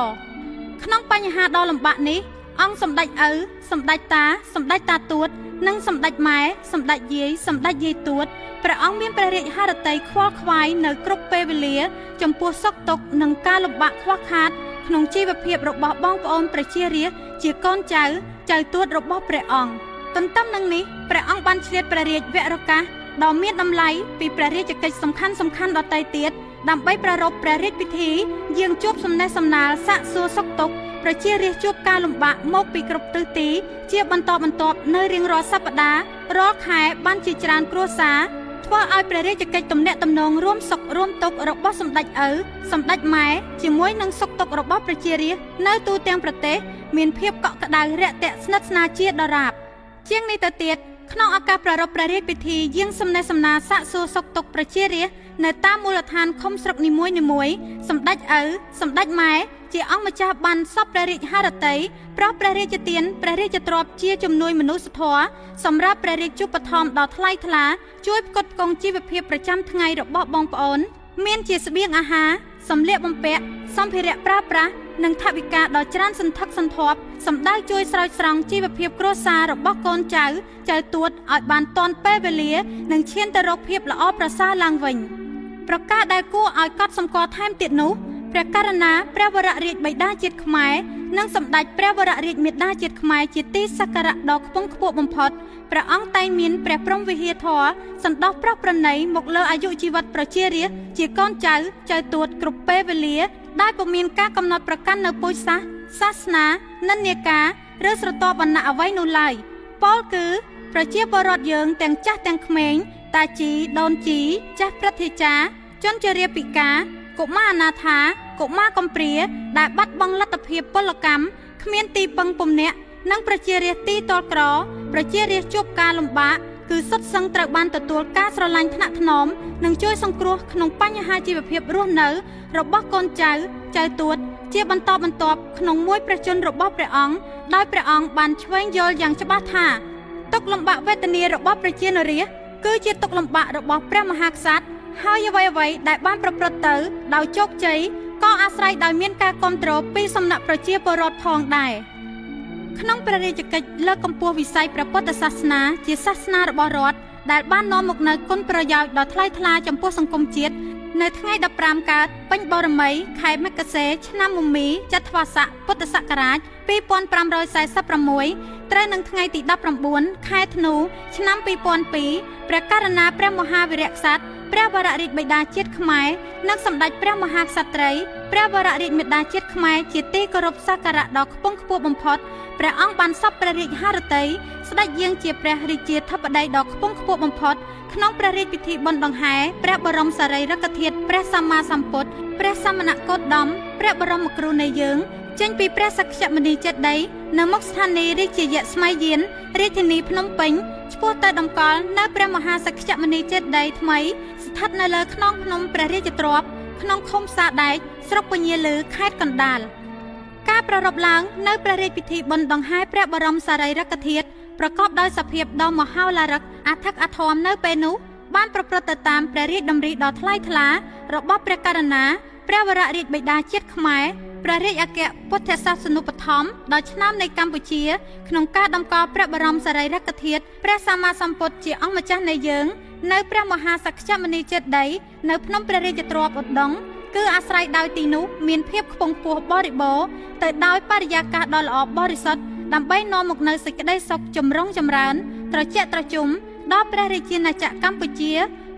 ក្នុងបញ្ហាដ៏លំបាកនេះអង្គសម្ដេចឪសម្ដេចតាសម្ដេចតាទួតនិងសម្ដេចម៉ែសម្ដេចយាយសម្ដេចយាយទួតព្រះអង្គមានព្រះរាជហឫទ័យខ្វល់ខ្វាយនៅគ្រប់ពេលវេលាចំពោះសុខទុក្ខនិងការលំបាកខ្វះខាតក្នុងជីវភាពរបស់បងប្អូនប្រជារាស្ត្រជាកូនចៅចៅទួតរបស់ព្រះអង្គទន្ទឹមនឹងនេះព្រះអង្គបានឆ្លៀតព្រះរាជវរកាសដ៏មានតម្លៃពីព្រះរាជកិច្ចសំខាន់ៗដទៃទៀតដើម្បីប្រារព្ធព្រះរាជពិធីយាងជួបសំណេះសំណាលសាកសួរសុខទុក្ខប្រជារាស្ត្រជួបការលំបាកមកពីគ្រប់ទិសទីជាបន្តបន្ទាប់នៅរៀងរាល់សប្តាហ៍រាល់ខែបានជាច្រើនគ្រួសារធ្វើឲ្យព្រះរាជកិច្ចទំនាក់ទំនងរួមសុខរួមទុក្ខរបស់សម្ដេចឪសម្ដេចម៉ែជាមួយនឹងសុខទុក្ខរបស់ប្រជារាស្ត្រនៅទូទាំងប្រទេសមានភាពកក់ក្ដៅរាក់ទាក់ស្និទ្ធស្នាលជាដរាបជាងនេះទៅទៀតក្នុងឱកាសប្រារព្ធព្រះរាជពិធីយាងសំណេះសំណាលសាកសួរសុខទុក្ខប្រជារាស្ត្រនៅតាមមូលដ្ឋានឃុំស្រុកនីមួយៗសម្ដេចឪសម្ដេចម៉ែជាអង្គម្ចាស់បានសពព្រះរាជហឫទ័យប្រោះព្រះរាជទានព្រះរាជទ្រព្យជាជំនួយមនុស្សធម៌សម្រាប់ព្រះរាជឧបត្ថម្ភដ៏ថ្លៃថ្លាជួយផ្គត់ផ្គង់ជីវភាពប្រចាំថ្ងៃរបស់បងប្អូនមានជាស្បៀងអាហារសម្លៀកបំពាក់សម្ភារៈប្រើប្រាស់និងថវិកាដ៏ច្រើនសន្ធឹកសន្ធាប់សម្ដៅជួយស្រោចស្រង់ជីវភាពគ្រួសាររបស់កូនចៅចៅទួតឲ្យបានទាន់ពេលវេលានិងឈានទៅរកភាពល្អប្រសើរឡើងវិញប្រការដែលគួរឲ្យកត់សម្គាល់ថែមទៀតនោះព្រះករុណាព្រះវររាជបិតាជាតិខ្មែរនិងសម្ដេចព្រះវររាជមាតាជាតិខ្មែរជាទីសក្ការៈដ៏ខ្ពង់ខ្ពស់បំផុតព្រះអង្គតែងមានព្រះព្រហ្មវិហារធម៌សន្តោសប្រោសប្រណីមកលើអាយុជីវិតប្រជារាស្ត្រជាកូនចៅចៅទួតគ្រប់ពេលវេលាដែលពុំមានការកំណត់ប្រកាន់នៅពូជសាសន៍សាសនានិន្នាការឬស្រទាប់វណ្ណៈអ្វីនោះឡើយពោលគឺប្រជាពលរដ្ឋយើងទាំងចាស់ទាំងក្មេងតាជីដូនជីចាស់ព្រឹទ្ធាចារ្យជនជរាពិការកុមារអនាថាកុមារកំព្រាដែលបាត់បង់លទ្ធភាពពលកម្មគ្មានទីពឹងពំនាក់និងប្រជារាស្ត្រទីទ័លក្រប្រជារាស្ត្រជួបការលំបាកគឺសុទ្ធសឹងត្រូវបានទទួលការស្រឡាញ់ថ្នាក់ថ្នមនិងជួយសង្គ្រោះក្នុងបញ្ហាជីវភាពរស់នៅរបស់កូនចៅចៅទួតជាបន្តបន្ទាប់ក្នុងមួយព្រះជន្មរបស់ព្រះអង្គដោយព្រះអង្គបានឆ្វេងយល់យ៉ាងច្បាស់ថាទុក្ខលំបាកវេទនារបស់ប្រជានរាស្ត្រគឺជាទុក្ខលំបាករបស់ព្រះមហាក្សត្រហើយអ្វីៗដែលបានប្រព្រឹត្តទៅដោយជោគជ័យក៏អាស្រ័យដោយមានការគ្រប់គ្រងពីសំណាក់ប្រជាពលរដ្ឋផងដែរក្នុងព្រះរាជកិច្ចលើកកម្ពស់វិស័យព្រះពុទ្ធសាសនាជាសាសនារបស់រដ្ឋដែលបាននាំមកនូវគុណប្រយោជន៍ដ៏ថ្លៃថ្លាចំពោះសង្គមជាតិនៅថ្ងៃ15កើតពេញបរមីខែមករាឆ្នាំមមីចត្វាស័កពុទ្ធសករាជ2546ត្រូវនឹងថ្ងៃទី19ខែធ្នូឆ្នាំ2002ព្រះករុណាព្រះមហាវីរក្សត្រព្រះវររាជបិតាជាតិខ្មែរនិងសម្ដេចព្រះមហាក្សត្រីព្រះវររាជមាតាជាតិខ្មែរជាទីគោរពសក្ការៈដ៏ខ្ពង់ខ្ពស់បំផុតព្រះអង្គបានសពព្រះរាជហឫទ័យស្ដេចយាងជាព្រះរាជាធិបតីដ៏ខ្ពង់ខ្ពស់បំផុតក្នុងព្រះរាជពិធីបុណ្យដង្ហែព្រះបរមសារីរិកធាតុព្រះសម្មាសម្ពុទ្ធព្រះសមណគោតមព្រះបរមគ្រូនៃយើងចេញពីព្រះសក្យមុនីចេតិយនៅមុខស្ថានីយ៍រាជាយស្ម័យយានរាជធានីភ្នំពេញឆ្ពោះទៅតម្កល់នៅព្រះមហាសក្យមុនីចេតិយថ្មីស្ថិតនៅលើខ្នងភ្នំព្រះរាជទ្រព្យក្នុងឃុំផ្សារដែកស្រុកពញាលឺខេត្តកណ្ដាលការប្រារព្ធឡើងនៅព្រះរាជពិធីបុណ្យដង្ហែព្រះបរមសារីរិកធាតុប្រកបដោយសភាពដ៏មហោឡារិកអធិកអធមនៅពេលនោះបានប្រព្រឹត្តទៅតាមព្រះរាជតម្រិះដ៏ថ្លៃថ្លារបស់ព្រះករុណាព្រះវររាជបិតាជាតិខ្មែរព្រះរាជអគ្គពុទ្ធសាសនូបត្ថម្ភដ៏ឆ្នើមនៃកម្ពុជាក្នុងការតម្កល់ព្រះបរមសារីរិកធាតុព្រះសម្មាសម្ពុទ្ធជាអង្គម្ចាស់នៃយើងនៅព្រះមហាសក្យមុនីចេតិយនៅភ្នំព្រះរាជទ្រព្យឧត្តមគឺអាស្រ័យដោយទីនោះមានភាពខ្ពង់ខ្ពស់បរិបូរណ៍ទៅដោយបរិយាកាសដ៏ល្អបរិសុទ្ធដើម្បីនាំមកនូវសេចក្តីសុខចម្រុងចម្រើនត្រជាក់ត្រជុំដល់ព្រះរាជាណាចក្រកម្ពុជា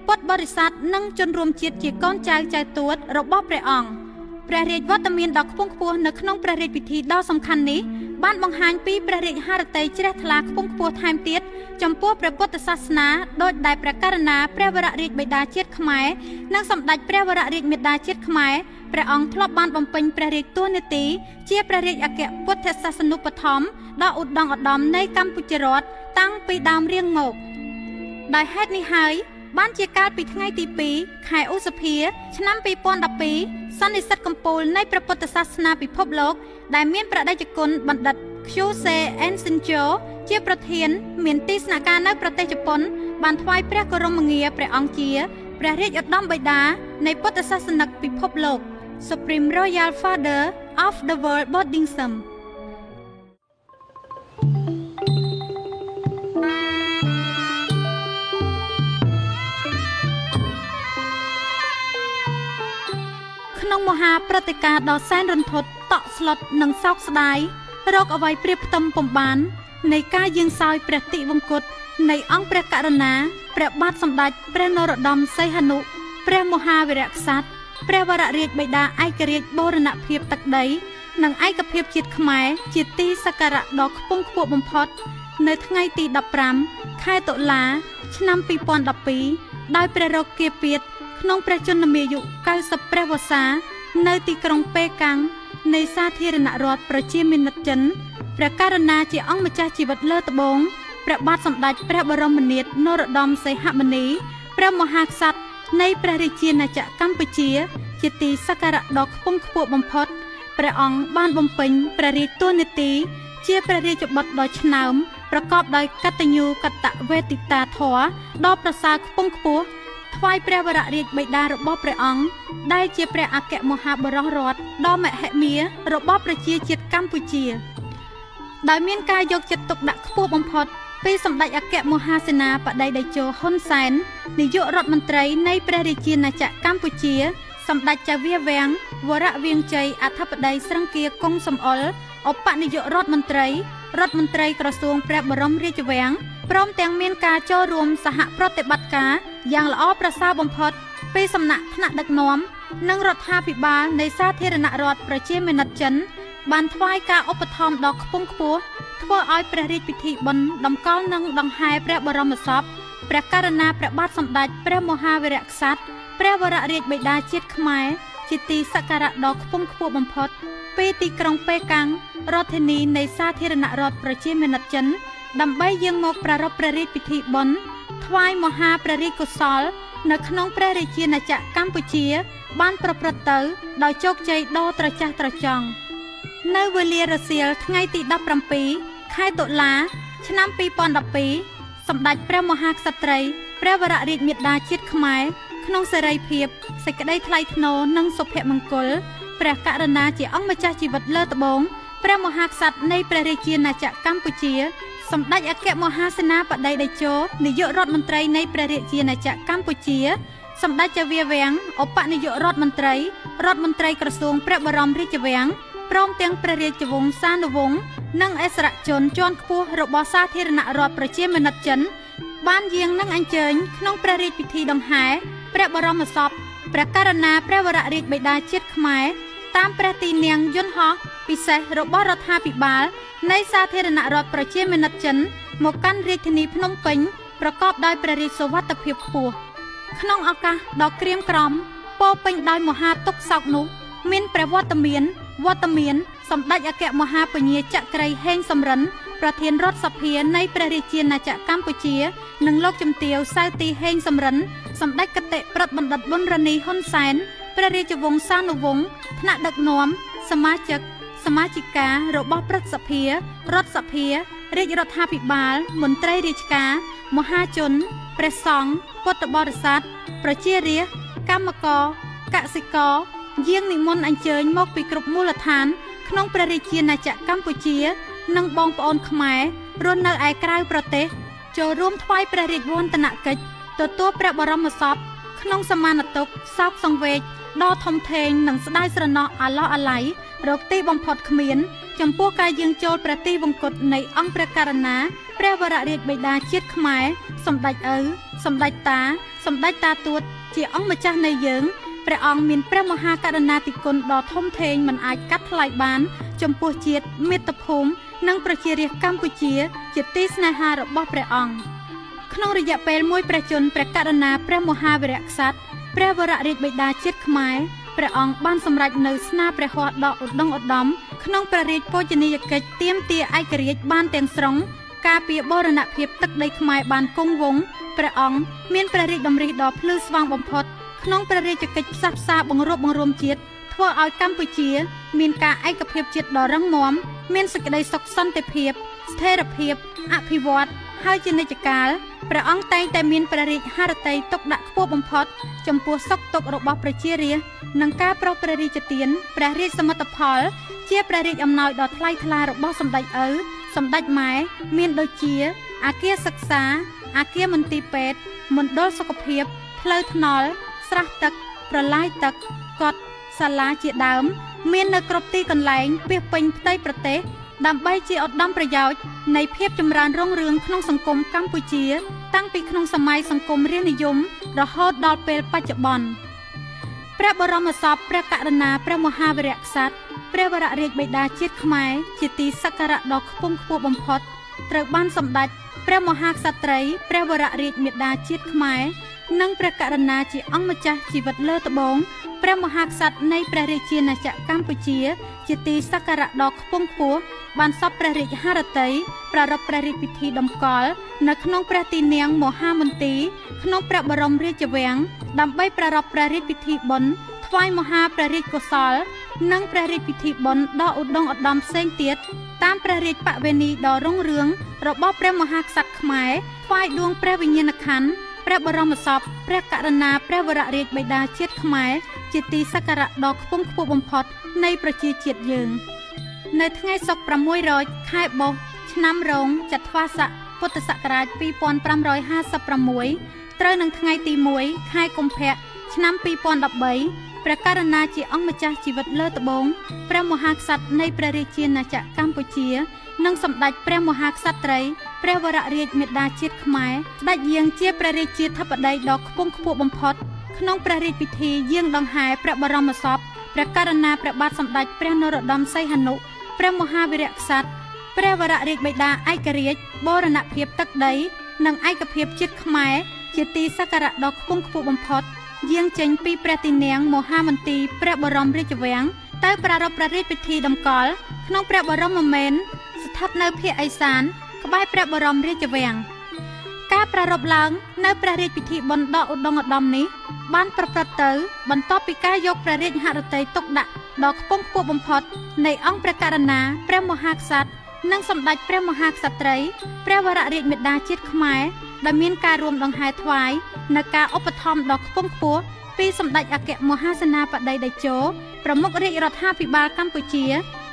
ពុទ្ធបរិស័ទនិងជនរួមជាតិជាកូនចៅចៅទួតរបស់ព្រះអង្គព្រះរាជវត្តមានដ៏ខ្ពង់ខ្ពស់នៅក្នុងព្រះរាជពិធីដ៏សំខាន់នេះបានបង្ហាញពីព្រះរាជហឫទ័យជ្រះថ្លាខ្ពង់ខ្ពស់ថែមទៀតចំពោះព្រះពុទ្ធសាសនាដោយដែលព្រះករុណាព្រះវររាជបិតាជាតិខ្មែរនិងសម្ដេចព្រះវររាជមាតាជាតិខ្មែរព្រះអង្គធ្លាប់បានបំពេញព្រះរាជតួនាទីជាព្រះរាជអគ្គពុទ្ធសាសនូបត្ថម្ភដ៏ឧត្តមឧត្តមនៃកម្ពុជារដ្ឋតាំងពីដើមរៀងមកដោយហេតុនេះហើយ បានជាកាលពីថ្ងៃទី2ខែឧសភាឆ្នាំ2012សន្និសីទកំពូលនៃព្រះពុទ្ធសាសនាពិភពលោកដែលមានព្រះតេជគុណបណ្ឌិត Kyusei Enshinjo ជាប្រធានមានទីស្នាក់ការនៅប្រទេសជប៉ុនបានថ្វាយព្រះគោរមងារព្រះអង្គជាព្រះរាជឧត្តមបិតានៃពុទ្ធសាសនិកពិភពលោក Supreme Royal Father of the World Buddhism ក្នុងមហាព្រឹត្តិការណ៍ដ៏សែនរន្ធត់តក់ស្លុតនិងសោកស្ដាយរកអ្វីប្រៀបផ្ទឹមពុំបាននៃការយាងសោយព្រះទិវង្គតនៃអង្គព្រះករុណាព្រះបាទសម្ដេចព្រះនរោត្តមសីហនុព្រះមហាវីរក្សត្រព្រះវររាជបិតាឯករាជ្យបូរណភាពទឹកដីនិងឯកភាពជាតិខ្មែរជាទីសក្ការៈដ៏ខ្ពង់ខ្ពស់បំផុតនៅថ្ងៃទី15ខែតុលាឆ្នាំ2012ដោយព្រះរោគាពាធក្នុងព្រះជន្មាយុ90ព្រះវស្សានៅទីក្រុងប៉េកាំងនៃសាធារណរដ្ឋប្រជាមានិតចិនព្រះករុណាជាអង្គម្ចាស់ជីវិតលើត្បូងព្រះបាទសម្ដេចព្រះបរមនាថនរោត្តមសីហមុនីព្រះមហាក្សត្រនៃព្រះរាជាណាចក្រកម្ពុជាជាទីសក្ការៈដ៏ខ្ពង់ខ្ពស់បំផុតព្រះអង្គបានបំពេញព្រះរាជតួនាទីជាព្រះរាជបុត្រដ៏ឆ្នើមប្រកបដោយកតញ្ញូកតវេទិតាធម៌ដ៏ប្រសើរខ្ពង់ខ្ពស់ថ្វាយព្រះវររាជបិតារបស់ព្រះអង្គដែលជាព្រះអគ្គមហាបុរសរដ្ឋដ៏មហិមារបស់ប្រជាជាតិកម្ពុជាដោយមានការយកចិត្តទុកដាក់ខ្ពស់បំផុតពីសម្ដេចអគ្គមហាសេនាបតីតេជោហ៊ុនសែននាយករដ្ឋមន្ត្រីនៃព្រះរាជាណាចក្រកម្ពុជាសម្ដេចចៅវាវាំងវរវៀងជ័យអធិបតីស្រឹងគាគង់សំអុលឧបនាយករដ្ឋមន្ត្រីរដ្ឋមន្ត្រីក្រសួងព្រះបរមរាជវាំងព្រមទាំងមានការចូលរួមសហប្រតិបត្តិការយ៉ាងល្អប្រសើរបំផុតពីសំណាក់ថ្នាក់ដឹកនាំនិងរដ្ឋាភិបាលនៃសាធារណរដ្ឋប្រជាមានិតចិនបានថ្វាយការឧបត្ថម្ភដ៏ខ្ពង់ខ្ពស់ធ្វើឲ្យព្រះរាជពិធីបុណ្យតម្កល់និងដង្ហែព្រះបរមសពព្រះករុណាព្រះបាទសម្ដេចព្រះមហាវីរក្សត្រព្រះវររាជបិតាជាតិខ្មែរជាទីសក្ការៈដ៏ខ្ពង់ខ្ពស់បំផុតពីទីក្រុងប៉េកាំងរដ្ឋធានីនៃសាធារណរដ្ឋប្រជាមានិតចិនដើម្បីយាងមកប្រារព្ធព្រះរាជពិធីបុណ្យថ្វាយមហាព្រះរាជកុសលនៅក្នុងព្រះរាជាណាចក្រកម្ពុជាបានប្រព្រឹត្តទៅដោយជោគជ័យដ៏ត្រចះត្រចង់នៅវេលារសៀលថ្ងៃទី17ខែតុលាឆ្នាំ2012សម្ដេចព្រះមហាក្សត្រីព្រះវររាជមាតាជាតិខ្មែរក្នុងសេរីភាពសេចក្តីថ្លៃថ្នូរនិងសុភមង្គលព្រះករុណាជាអង្គម្ចាស់ជីវិតលើត្បូងព្រះមហាក្សត្រនៃព្រះរាជាណាចក្រកម្ពុជាសម្ដេចអគ្គមហាសេនាបតីតេជោនាយករដ្ឋមន្ត្រីនៃព្រះរាជាណាចក្រកម្ពុជាសម្ដេចចៅវាវាំងឧបនាយករដ្ឋមន្ត្រីរដ្ឋមន្ត្រីក្រសួងព្រះបរមរាជវាំងព្រមទាំងព្រះរាជវង្សានុវង្សនិងអិសរាជជនជាន់ខ្ពស់របស់សាធារណរដ្ឋប្រជាមានិតចិនបានយាងនិងអញ្ជើញក្នុងព្រះរាជពិធីដង្ហែព្រះបរមសពព្រះករុណាព្រះវររាជបិតាជាតិខ្មែរតាមព្រះទីនាំងយន្តហោះពិសេសរបស់រដ្ឋាភិបាលនៃសាធារណរដ្ឋប្រជាមានិតចិនមកកាន់រាជធានីភ្នំពេញប្រកបដោយព្រះរាជសុវត្ថិភាពខ្ពស់ក្នុងឱកាសដ៏ក្រៀមក្រំពោពេញដោយមហាទុក្ខសោកនោះមានព្រះវត្តមានសម្ដេចអគ្គមហាពញាចក្រីហេងសំរិនប្រធានរដ្ឋសភានៃព្រះរាជាណាចក្រកម្ពុជានិងលោកជំទាវសៅទីហេងសំរិនសម្ដេចគតិប្រដ្ឋបណ្ឌិតប៊ុនរ៉ានីហ៊ុនសែនព្រះរាជវង្សានុវង្សថ្នាក់ដឹកនាំសមាជិកសមាជិការបស់ព្រឹទ្ធសភារដ្ឋសភារាជរដ្ឋាភិបាលមន្ត្រីរាជការមហាជនព្រះសង្ឃពុទ្ធបរិស័ទប្រជារាស្ត្រកម្មករកសិករយាងនិមន្តអញ្ជើញមកពីគ្រប់មូលដ្ឋានក្នុងព្រះរាជាណាចក្រកម្ពុជានិងបងប្អូនខ្មែររស់នៅឯក្រៅប្រទេសចូលរួមថ្វាយព្រះរាជវន្តនកិច្ចទទួលព្រះបរមសពក្នុងសមានទុក្ខសោកសង្វេគដ៏ធំធេងនិងស្ដាយស្រណោះអាឡោះអាល័យរកទីបំផុតគ្មានចំពោះការយាងចូលព្រះទីវង្គតនៃអង្គព្រះករុណាព្រះវររាជបិតាជាតិខ្មែរសម្ដេចឪសម្ដេចតាសម្ដេចតាទួតជាអង្គម្ចាស់នៃយើងព្រះអង្គមានព្រះមហាករុណាធិគុណដ៏ធំធេងមិនអាចកាត់ថ្លៃបានចំពោះជាតិមាតុភូមិនិងប្រជារាស្ត្រកម្ពុជាជាទីស្នេហារបស់ព្រះអង្គក្នុងរយៈពេលមួយព្រះជន្មព្រះករុណាព្រះមហាវីរក្សត្រព្រះវររាជបិតាជាតិខ្មែរព្រះអង្គបានសម្រេចនៅស្នាព្រះហស្ថដ៏ឧត្តមឧត្តមក្នុងព្រះរាជបូជនីយកិច្ចទាមទារឯករាជ្យបានទាំងស្រុងការពារបូរណភាពទឹកដីខ្មែរបានគង់វង្ស ព្រះអង្គមានព្រះរាជតម្រិះដ៏ភ្លឺស្វាងបំផុតក្នុងព្រះរាជកិច្ចផ្សះផ្សាបង្រួបបង្រួមជាតិធ្វើឲ្យកម្ពុជាមានការឯកភាពជាតិដ៏រឹងមាំមានសេចក្តីសុខសន្តិភាពស្ថិរភាពអភិវឌ្ឍហើយជានិច្ចកាលព្រះអង្គតែងតែមានព្រះរាជហឫទ័យទុកដាក់ខ្ពស់បំផុតចំពោះសុខទុក្ខរបស់ប្រជារាស្ត្រនិងការប្រោសព្រះរាជទានព្រះរាជសមិទ្ធផលជាព្រះរាជអំណោយដ៏ថ្លៃថ្លារបស់សម្ដេចឪសម្ដេចម៉ែមានដូចជាអាគារសិក្សាអាគារមន្ទីរពេទ្យមណ្ឌលសុខភាពផ្លូវថ្នល់ស្រះទឹកប្រឡាយទឹកកុដិសាលាជាដើមមាននៅគ្រប់ទីកន្លែងពាសពេញផ្ទៃប្រទេសដើម្បីជាឧត្តមប្រយោជន៍នៃភាពចម្រើនរុងរឿងក្នុងសង្គមកម្ពុជាតាំងពីក្នុងសម័យសង្គមរាស្ត្រនិយមរហូតដល់ពេលបច្ចុប្បន្នព្រះបរមសពព្រះករុណាព្រះមហាវីរក្សត្រព្រះវររាជបិតាជាតិខ្មែរជាទីសក្ការៈដ៏ខ្ពង់ខ្ពស់បំផុតត្រូវបានសម្ដេចព្រះមហាក្សត្រីព្រះវររាជមាតាជាតិខ្មែរនិងព្រះករុណាជាអង្គម្ចាស់ជីវិតលើត្បូងព្រះមហាក្សត្រនៃព្រះរាជាណាចក្រកម្ពុជាជាទីសក្ការៈដ៏ខ្ពង់ខ្ពស់បានសពព្រះរាជហឫទ័យប្រារព្ធព្រះរាជពិធីតម្កល់នៅក្នុងព្រះទីនាំងមហាមន្ទីរក្នុងព្រះបរមរាជវាំងដើម្បីប្រារព្ធព្រះរាជពិធីបុណ្យថ្វាយមហាព្រះរាជកុសលនិងព្រះរាជពិធីបុណ្យដ៏ឧត្តមឧត្តមផ្សេងទៀតតាមព្រះរាជបវេនីដ៏រុងរឿងរបស់ព្រះមហាក្សត្រខ្មែរថ្វាយដួងព្រះវិញ្ញាណក្ខន្ធព្រះបរមសពព្រះករុណាព្រះវររាជបិតាជាតិខ្មែរជាទីសក្ការៈដ៏ខ្ពង់ខ្ពស់បំផុតនៃប្រជាជាតិយើងនៅថ្ងៃសុក្រ6រោចខែបុស្សឆ្នាំរោងចត្វាស័កពុទ្ធសករាជ2556ត្រូវនឹងថ្ងៃទី1ខែកុម្ភៈឆ្នាំ2013ព្រះករុណាជាអង្គម្ចាស់ជីវិតលើត្បូងព្រះមហាក្សត្រនៃព្រះរាជាណាចក្រកម្ពុជានិងសម្ដេចព្រះមហាក្សត្រីព្រះវររាជមាតាជាតិខ្មែរស្ដេចយាងជាព្រះរាជាធិបតីដ៏ខ្ពង់ខ្ពស់បំផុតក្នុងព្រះរាជពិធីយាងដង្ហែព្រះបរមសពព្រះករុណាព្រះបាទសម្ដេចព្រះនរោត្តមសីហនុព្រះមហាវីរក្សត្រព្រះវររាជបិតាឯករាជ្យបូរណភាពទឹកដីនិងឯកភាពជាតិខ្មែរជាទីសក្ការៈដ៏ខ្ពង់ខ្ពស់បំផុតយាងចេញពីព្រះទីនាំងមហាមន្ទីរព្រះបរមរាជវាំងទៅប្រារព្ធព្រះរាជពិធីតម្កល់ក្នុងព្រះបរមមេនស្ថិតនៅភាគឦសានក្បែរព្រះបរមរាជវាំងការប្រារព្ធឡើងនៅព្រះរាជពិធីបុណ្យដ៏ឧត្តមឧត្តមនេះបានប្រព្រឹត្តទៅបន្ទាប់ពីការយកព្រះរាជហឫទ័យទុកដាក់ដ៏ខ្ពង់ខ្ពស់បំផុតនៃអង្គព្រះករុណាព្រះមហាក្សត្រនិងសម្ដេចព្រះមហាក្សត្រីព្រះវររាជមាតាជាតិខ្មែរដែលមានការរួមដង្ហែថ្វាយនៅការឧបត្ថម្ភដ៏ខ្ពង់ខ្ពស់ពីសម្ដេចអគ្គមហាសេនាបតីតេជោប្រមុខរាជរដ្ឋាភិបាលកម្ពុជា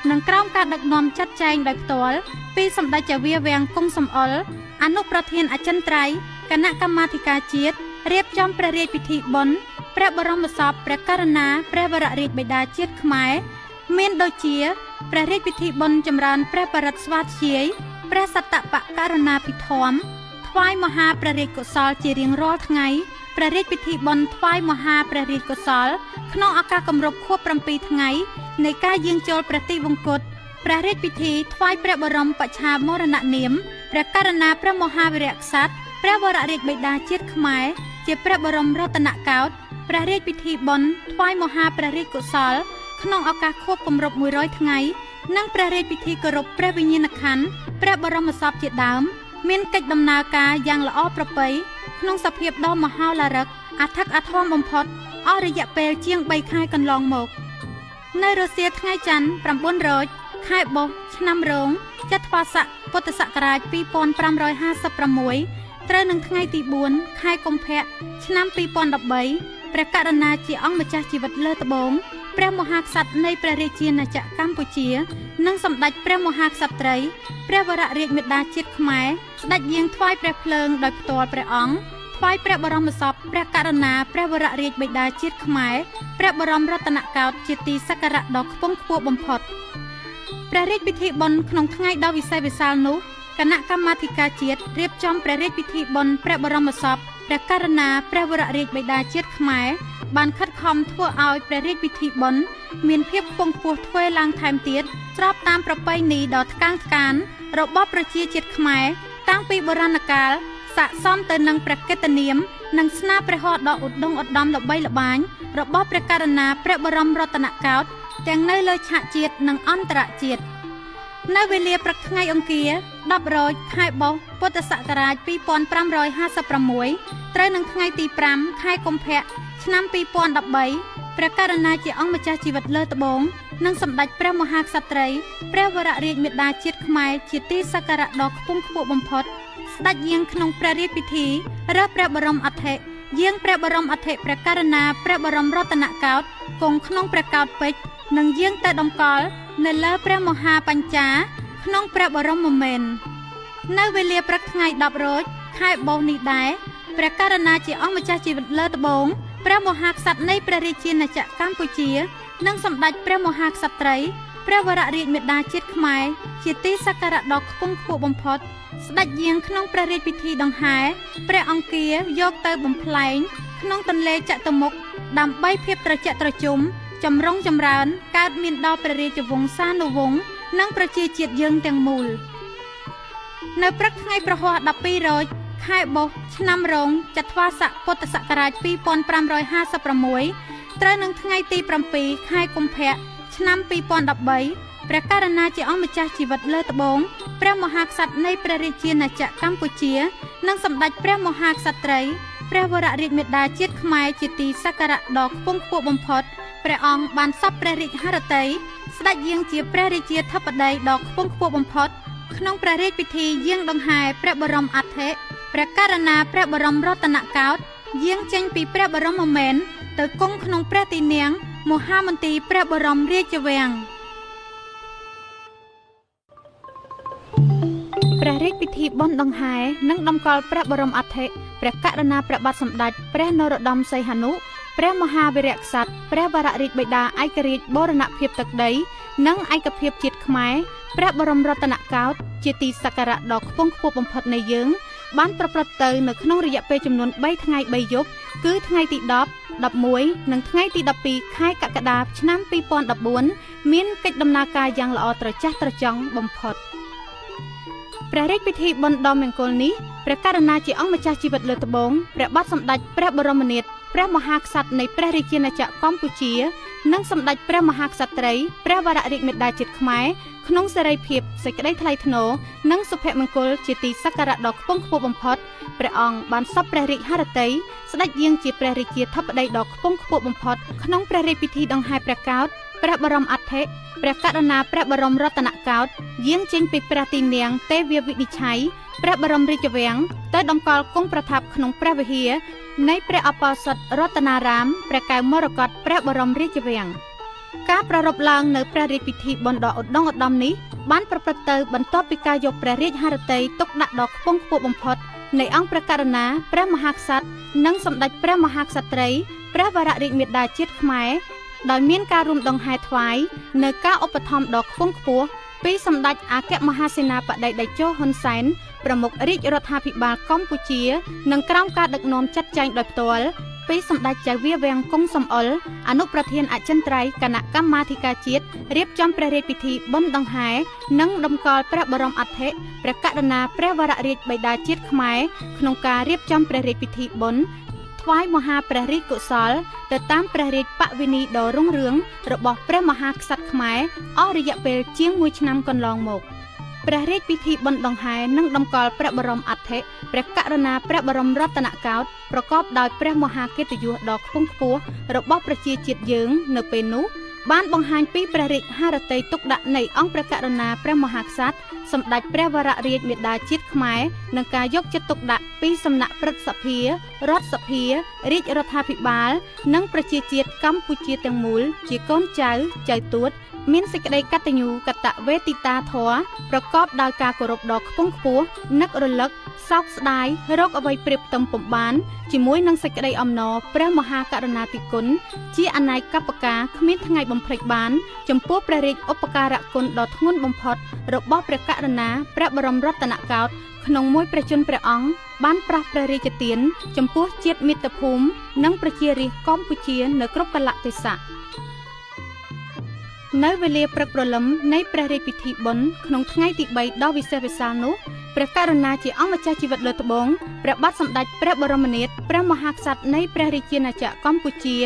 និងក្រោមការដឹកនាំចាត់ចែងដោយផ្ទាល់ពីសម្ដេចចៅវាំងគង់សំអុលអនុប្រធានអចិន្ត្រៃយ៍គណៈកម្មាធិការជាតិរៀបចំព្រះរាជពិធីបុណ្យព្រះបរមសពព្រះករុណាព្រះវររាជបិតាជាតិខ្មែរមានដូចជាព្រះរាជពិធីបុណ្យចម្រើនព្រះបរិត្តស្វាធ្យាយព្រះសត្តបករុណាភិធម្មថ្វាយមហាព្រះរាជកុសលជារៀងរាល់ថ្ងៃព្រះរាជពិធីបុណ្យថ្វាយមហាព្រះរាជកុសលក្នុងឱកាសគម្រប់ខួប7ថ្ងៃនៃការយាងចូលព្រះទីវង្គតព្រះរាជពិធីថ្វាយព្រះបរមបច្ឆាមរណនាមព្រះករុណាព្រះមហាវីរក្សត្រព្រះវររាជបិតាជាតិខ្មែរជាព្រះបរមរតនកោដ្ឋព្រះរាជពិធីបុណ្យថ្វាយមហាព្រះរាជកុសលក្នុងឱកាសខួបគម្រប់100ថ្ងៃនិងព្រះរាជពិធីគោរពព្រះវិញ្ញាណក្ខន្ធព្រះបរមសពជាដើមមានកិច្ចដំណើរការយ៉ាងល្អប្រពៃក្នុងសភាពដ៏មហោឡារឹកអធិកអធមបំផុតអស់រយៈពេលជាង3ខែកន្លងមកនៅរសៀលថ្ងៃច័ន្ទ9រោចខែបុស្សឆ្នាំរោងចត្វាស័កពុទ្ធសករាជ2556ត្រូវនឹងថ្ងៃទី4ខែកុម្ភៈឆ្នាំ2013ព្រះករុណាជាអង្គម្ចាស់ជីវិតលើត្បូងព្រះមហាក្សត្រនៃព្រះរាជាណាចក្រកម្ពុជានិងសម្ដេចព្រះមហាក្សត្រីព្រះវររាជមាតាជាតិខ្មែរស្ដេចយាងថ្វាយព្រះភ្លើងដោយផ្ទាល់ព្រះអង្គថ្វាយព្រះបរមសពព្រះករុណាព្រះវររាជបិតាជាតិខ្មែរព្រះបរមរតនកោដ្ឋជាទីសក្ការៈដ៏ខ្ពង់ខ្ពស់បំផុតព្រះរាជពិធីបុណ្យក្នុងថ្ងៃដ៏វិសេសវិសាលនោះគណៈកម្មាធិការជាតិរៀបចំព្រះរាជពិធីបុណ្យព្រះបរមសពព្រះករុណាព្រះវររាជបិតាជាតិខ្មែរបានខិតខំធ្វើឲ្យព្រះរាជពិធីបុណ្យមានភាពខ្ពង់ខ្ពស់ទ្វេឡើងថែមទៀតស្របតាមប្រពៃណីដ៏ថ្កើងថ្កានរបស់ប្រជាជាតិខ្មែរតាំងពីបុរាណកាលស័ក្តិសមទៅនឹងព្រះកិត្តិនាមនិងស្នាព្រះហស្ថដ៏ឧត្តមឧត្តមល្បីល្បាញរបស់ព្រះករុណាព្រះបរមរតនកោដ្ឋទាំងនៅលើឆាកជាតិនិងអន្តរជាតិ។ នៅវេលាព្រឹកថ្ងៃអង្គារ10រោចខែបុស្សពុទ្ធសករាជ2556ត្រូវនឹងថ្ងៃទី5ខែកុម្ភៈឆ្នាំ2013ព្រះករុណាជាអង្គម្ចាស់ជីវិតលើត្បូងនិងសម្ដេចព្រះមហាក្សត្រីព្រះវររាជមាតាជាតិខ្មែរជាទីសក្ការៈដ៏ខ្ពង់ខ្ពស់បំផុតស្ដេចយាងក្នុងព្រះរាជពិធីរើសព្រះបរមអធិយាងព្រះបរមអធិព្រះករុណាព្រះបរមរតនកោដ្ឋគង់ក្នុងព្រះកោដ្ឋពេជ្រនិងយាងទៅតម្កល់នៅលើព្រះមហាបញ្ចាក្នុងព្រះបរមមេននៅវេលាព្រឹកថ្ងៃ10រោចខែបុស្សនេះដែរព្រះករុណាជាអង្គម្ចាស់ជីវិតលើត្បូងព្រះមហាក្សត្រនៃព្រះរាជាណាចក្រកម្ពុជានិងសម្ដេចព្រះមហាក្សត្រីព្រះវររាជមាតាជាតិខ្មែរជាទីសក្ការៈដ៏ខ្ពង់ខ្ពស់បំផុតស្ដេចយាងក្នុងព្រះរាជពិធីដង្ហែព្រះអង្គារយកទៅបំផ្លែងក្នុងទន្លេចតុមុខដើម្បីភាពត្រជាក់ត្រជុំចម្រុងចម្រើនកើតមានដល់ព្រះរាជវង្សានុវង្សនិងប្រជាជាតិយើងទាំងមូលនៅព្រឹកថ្ងៃព្រហស្បតិ៍12រោចខែបុស្សឆ្នាំរោងចត្វាស័កពុទ្ធសករាជ2556ត្រូវនឹងថ្ងៃទី7ខែកុម្ភៈឆ្នាំ2013ព្រះករុណាជាអង្គម្ចាស់ជីវិតលើត្បូងព្រះមហាក្សត្រនៃព្រះរាជាណាចក្រកម្ពុជានិងសម្ដេចព្រះមហាក្សត្រីព្រះវររាជមាតាជាតិខ្មែរជាទីសក្ការៈដ៏ខ្ពង់ខ្ពស់បំផុតព្រះអង្គបានសព្វព្រះរាជហឫទ័យស្ដេចយាងជាព្រះរាជាធិបតីដ៏ខ្ពង់ខ្ពស់បំផុតក្នុងព្រះរាជពិធីយាងដង្ហែព្រះបរមអធិព្រះករុណាព្រះបរមរតនកោដ្ឋយាងចេញពីព្រះបរមមេនទៅគង់ក្នុងព្រះទីនាំងមហាមន្ទីរព្រះបរមរាជវាំងព្រះរាជពិធីបុណ្យដង្ហែនិងតម្កល់ព្រះបរមអធិព្រះករុណាព្រះបាទសម្ដេចព្រះនរោត្តមសីហនុព្រះមហាវីរក្សត្រព្រះវររាជបិតាឯករាជ្យបូរណភាពទឹកដីនិងឯកភាពជាតិខ្មែរព្រះបរមរតនកោដ្ឋជាទីសក្ការៈដ៏ខ្ពង់ខ្ពស់បំផុតនៃយើងបានប្រព្រឹត្តទៅនៅក្នុងរយៈពេលចំនួន3ថ្ងៃ3យប់គឺថ្ងៃទី10 11និងថ្ងៃទី12ខែកក្កដាឆ្នាំ2014មានកិច្ចដំណើរការយ៉ាងល្អត្រចះត្រចង់បំផុតព្រះរាជពិធីបុណ្យដ៏មង្គលនេះព្រះករុណាជាអង្គម្ចាស់ជីវិតលើត្បូងព្រះបាទសម្ដេចព្រះបរមនាថព្រះមហាក្សត្រនៃព្រះរាជាណាចក្រកម្ពុជានិងសម្ដេចព្រះមហាក្សត្រីព្រះវររាជមាតាជាតិខ្មែរក្នុងសេរីភាពសេចក្តីថ្លៃថ្នូរនិងសុភមង្គលជាទីសក្ការៈដ៏ខ្ពង់ខ្ពស់បំផុតព្រះអង្គបានសព្វព្រះរាជហឫទ័យស្ដេចយាងជាព្រះរាជាធិបតីដ៏ខ្ពង់ខ្ពស់បំផុតក្នុងព្រះរាជពិធីដង្ហែព្រះកោដ្ឋព្រះបរមអធិព្រះករុណាព្រះបរមរតនកោដ្ឋយាងចេញពីព្រះទីនាំងទេវវិនិច្ឆ័យព្រះបរមរាជវាំងទៅតម្កល់គង់ប្រថាប់ក្នុងព្រះវិហារនៃព្រះអបោសុតរតនារាមព្រះកែវមរកតព្រះបរមរាជវាំងការប្រារព្ធឡើងនៅព្រះរាជពិធីបុណ្យដ៏ឧត្តមឧត្តមនេះបានប្រព្រឹត្តទៅបន្ទាប់ពីការយកព្រះរាជហឫទ័យទុកដាក់ដ៏ខ្ពង់ខ្ពស់បំផុតនៃអង្គព្រះករុណាព្រះមហាក្សត្រនិងសម្ដេចព្រះមហាក្សត្រីព្រះវររាជមាតាជាតិខ្មែរដោយមានការរួមដង្ហែថ្វាយនៅការឧបត្ថម្ភដ៏ខ្ពង់ខ្ពស់ពីសម្ដេចអគ្គមហាសេនាបតីតេជោហ៊ុនសែនប្រមុខរាជរដ្ឋាភិបាលកម្ពុជានិងក្រោមការដឹកនាំចាត់ចែងដោយផ្ទាល់ពីសម្ដេចចៅវាវាំងគង់សំអុលអនុប្រធានអចិន្ត្រៃយ៍គណៈកម្មាធិការជាតិរៀបចំព្រះរាជពិធីបុណ្យដង្ហែនិងតម្កល់ព្រះបរមអធិព្រះករុណាព្រះវររាជបិតាជាតិខ្មែរក្នុងការរៀបចំព្រះរាជពិធីបុណ្យថ្វាយមហាព្រះរាជកុសលទៅតាមព្រះរាជបវិនីដ៏រុងរឿងរបស់ព្រះមហាក្សត្រខ្មែរអស់រយៈពេលជាង1ឆ្នាំកន្លងមកព្រះរាជពិធីបុណ្យដង្ហែនិងតម្កល់ព្រះបរមអធិព្រះករុណាព្រះបរមរតនកោដ្ឋប្រកបដោយព្រះមហាកិត្តិយសដ៏ខ្ពង់ខ្ពស់របស់ប្រជាជាតិយើងនៅពេលនោះបានបង្ហាញពីព្រះរាជហឫទ័យទុកដាក់នៃអង្គព្រះករុណាព្រះមហាក្សត្រសម្ដេចព្រះវររាជមាតាជាតិខ្មែរនិងការយកចិត្តទុកដាក់ពីសំណាក់ព្រឹទ្ធសភារដ្ឋសភារាជរដ្ឋាភិបាលនិងប្រជាជាតិកម្ពុជាទាំងមូលជាកូនចៅចៅទួតមានសេចក្តីកតញ្ញូកតវេទិតាធម៌ប្រកបដោយការគោរពដ៏ខ្ពង់ខ្ពស់នឹករលឹកសោកស្ដាយរកអ្វីប្រៀបផ្ទឹមពុំបានជាមួយនឹងសេចក្តីអំណរព្រះមហាករុណាធិគុណជាអនេកបការគ្មានថ្ងៃបំភ្លេចបានចំពោះព្រះរាជឧបការៈគុណដ៏ធ្ងន់បំផុតរបស់ព្រះករុណាព្រះបរមរតនកោដ្ឋក្នុងមួយព្រះជន្មព្រះអង្គបានប្រោសព្រះរាជទានចំពោះជាតិមាតុភូមិនិងប្រជារាស្ត្រកម្ពុជានៅគ្រប់កាលៈទេសៈនៅវេលាព្រឹកព្រលឹមនៃព្រះរាជពិធីបុណ្យក្នុងថ្ងៃទី3ដ៏វិសេសវិសាលនោះ ព្រះករុណាជាអង្គម្ចាស់ជីវិតលើត្បូងព្រះបាទសម្ដេចព្រះបរមនាថព្រះមហាក្សត្រនៃព្រះរាជាណាចក្រកម្ពុជា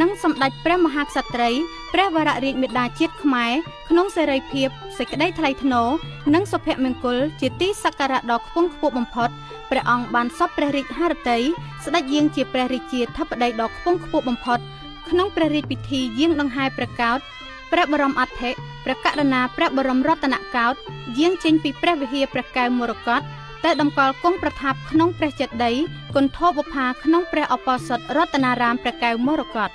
និងសម្ដេចព្រះមហាក្សត្រីព្រះវររាជមាតាជាតិខ្មែរក្នុងសេរីភាពសេចក្តីថ្លៃថ្នូរនិងសុភមង្គលជាទីសក្ការៈដ៏ខ្ពង់ខ្ពស់បំផុតព្រះអង្គបានសពព្រះរាជហឫទ័យស្ដេចយាងជាព្រះរាជាធិបតីដ៏ខ្ពង់ខ្ពស់បំផុតក្នុងព្រះរាជពិធីយាងដង្ហែព្រះកោដ្ឋព្រះបរមអដ្ឋិព្រះករុណាព្រះបរមរតនកោដ្ឋយាងចេញពីព្រះវិហារព្រះកែវមរកតទៅតម្កល់គង់ប្រថាប់ក្នុងព្រះចេតិយគន្ធបុប្ផាក្នុងព្រះអបោសុតរតនារាមព្រះកែវមរកត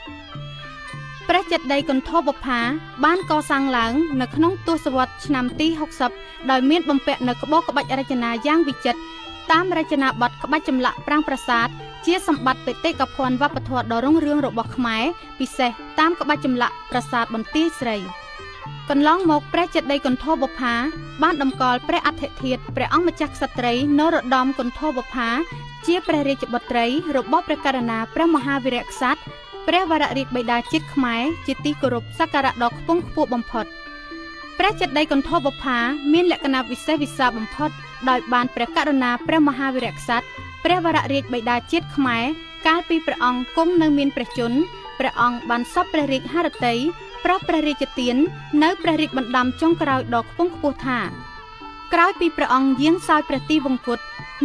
ព្រះចេតិយគន្ធបុប្ផាបានកសាងឡើងនៅក្នុងទសវត្សរ៍ឆ្នាំទី60ដោយមានបំពាក់នៅក្បូរក្បាច់រចនាយ៉ាងវិចិត្រតាមរចនាបថក្បាច់ចម្លាក់ប្រាង្គប្រាសាទជាសម្បត្តិបេតិកភណ្ឌវប្បធម៌ដ៏រុងរឿងរបស់ខ្មែរពិសេសតាមក្បាច់ចម្លាក់ប្រាសាទបន្ទាយស្រីកន្លងមកព្រះចេតិយគន្ធបុប្ផាបានតម្កល់ព្រះអដ្ឋិធាតុព្រះអង្គម្ចាស់ក្សត្រីនរោត្តមគន្ធបុប្ផាជាព្រះរាជបុត្រីរបស់ព្រះករុណាព្រះមហាវីរក្សត្រព្រះវររាជបិតាជាតិខ្មែរជាទីគោរពសក្ការៈដ៏ខ្ពង់ខ្ពស់បំផុតព្រះចេតិយគន្ធបុប្ផាមានលក្ខណៈវិសេសវិសាលបំផុតដោយបានព្រះករុណាព្រះមហាវីរក្សត្រព្រះវររាជបិតាជាតិខ្មែរកាលពីព្រះអង្គគង់នៅមានព្រះជន្មព្រះអង្គបានសពព្រះរាជហឫទ័យប្រោសព្រះរាជទាននៅព្រះរាជបណ្ដាំចុងក្រោយដ៏ខ្ពង់ខ្ពស់ថាក្រោយពីព្រះអង្គយាងសោយព្រះទីវង្គត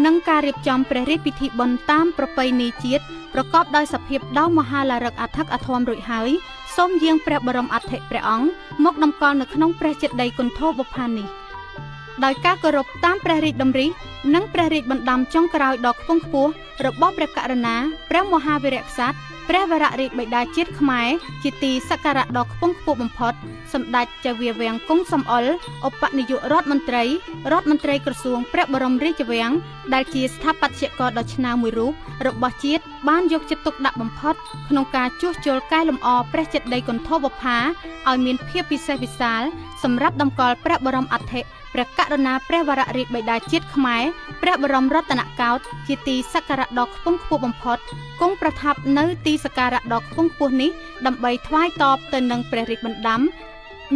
និងការរៀបចំព្រះរាជពិធីបុណ្យតាមប្រពៃណីជាតិប្រកបដោយសភាពដ៏មហាឡារឹកអធិកអធមរួចហើយសូមយាងព្រះបរមអដ្ឋិព្រះអង្គមកតម្កល់នៅក្នុងព្រះចេតិយគន្ធបុប្ផានេះដោយការគោរពតាមព្រះរាជតម្រិះនិងព្រះរាជបណ្ដាំចុងក្រោយដ៏ខ្ពង់ខ្ពស់របស់ព្រះករុណាព្រះមហាវីរក្សត្រព្រះវររាជបិតាជាតិខ្មែរជាទីសក្ការៈដ៏ខ្ពង់ខ្ពស់បំផុតសម្ដេចចៅវាវាំងគង់សំអុលឧបនាយករដ្ឋមន្ត្រីរដ្ឋមន្ត្រីក្រសួងព្រះបរមរាជវាំងដែលជាស្ថាបត្យករដ៏ឆ្នើមមួយរូបរបស់ជាតិបានយកចិត្តទុកដាក់បំផុតក្នុងការជួសជុលកែលម្អព្រះចេតិយគន្ធបុប្ផាឲ្យមានភាពពិសេសវិសាលសម្រាប់តម្កល់ព្រះបរមអដ្ឋិព្រះករុណាព្រះវររាជបិតាជាតិខ្មែរព្រះបរមរតនកោដ្ឋជាទីសក្ការៈដ៏ខ្ពង់ខ្ពស់បំផុតគង់ប្រថាប់នៅទីសក្ការៈដ៏ខ្ពង់ខ្ពស់នេះដើម្បីថ្វាយតបទៅនឹងព្រះរាជបណ្ដាំ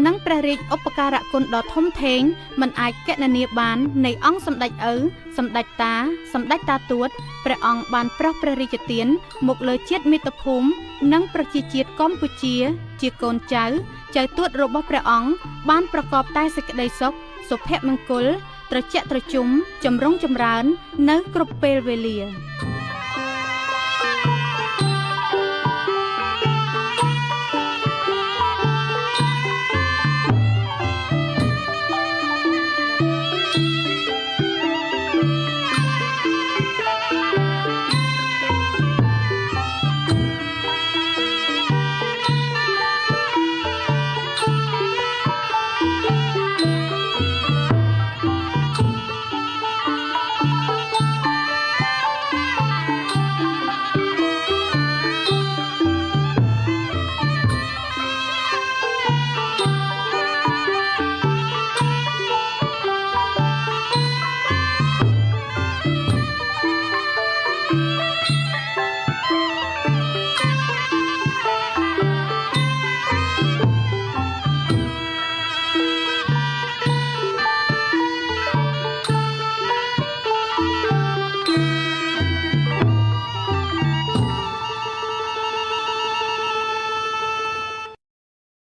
និងព្រះរាជឧបការគុណដ៏ធំធេងមិនអាចគណនាបាននៃអង្គសម្ដេចឪសម្ដេចតាសម្ដេចតាទួតព្រះអង្គបានប្រោសព្រះរាជទានមកលើជាតិមាតុភូមិនិងប្រជាជាតិកម្ពុជាជាកូនចៅចៅទួតរបស់ព្រះអង្គបានប្រកបតែសេចក្តីសុខសុភមង្គលត្រជាក់ត្រជុំចម្រុងចម្រើននៅគ្រប់ពេលវេលា។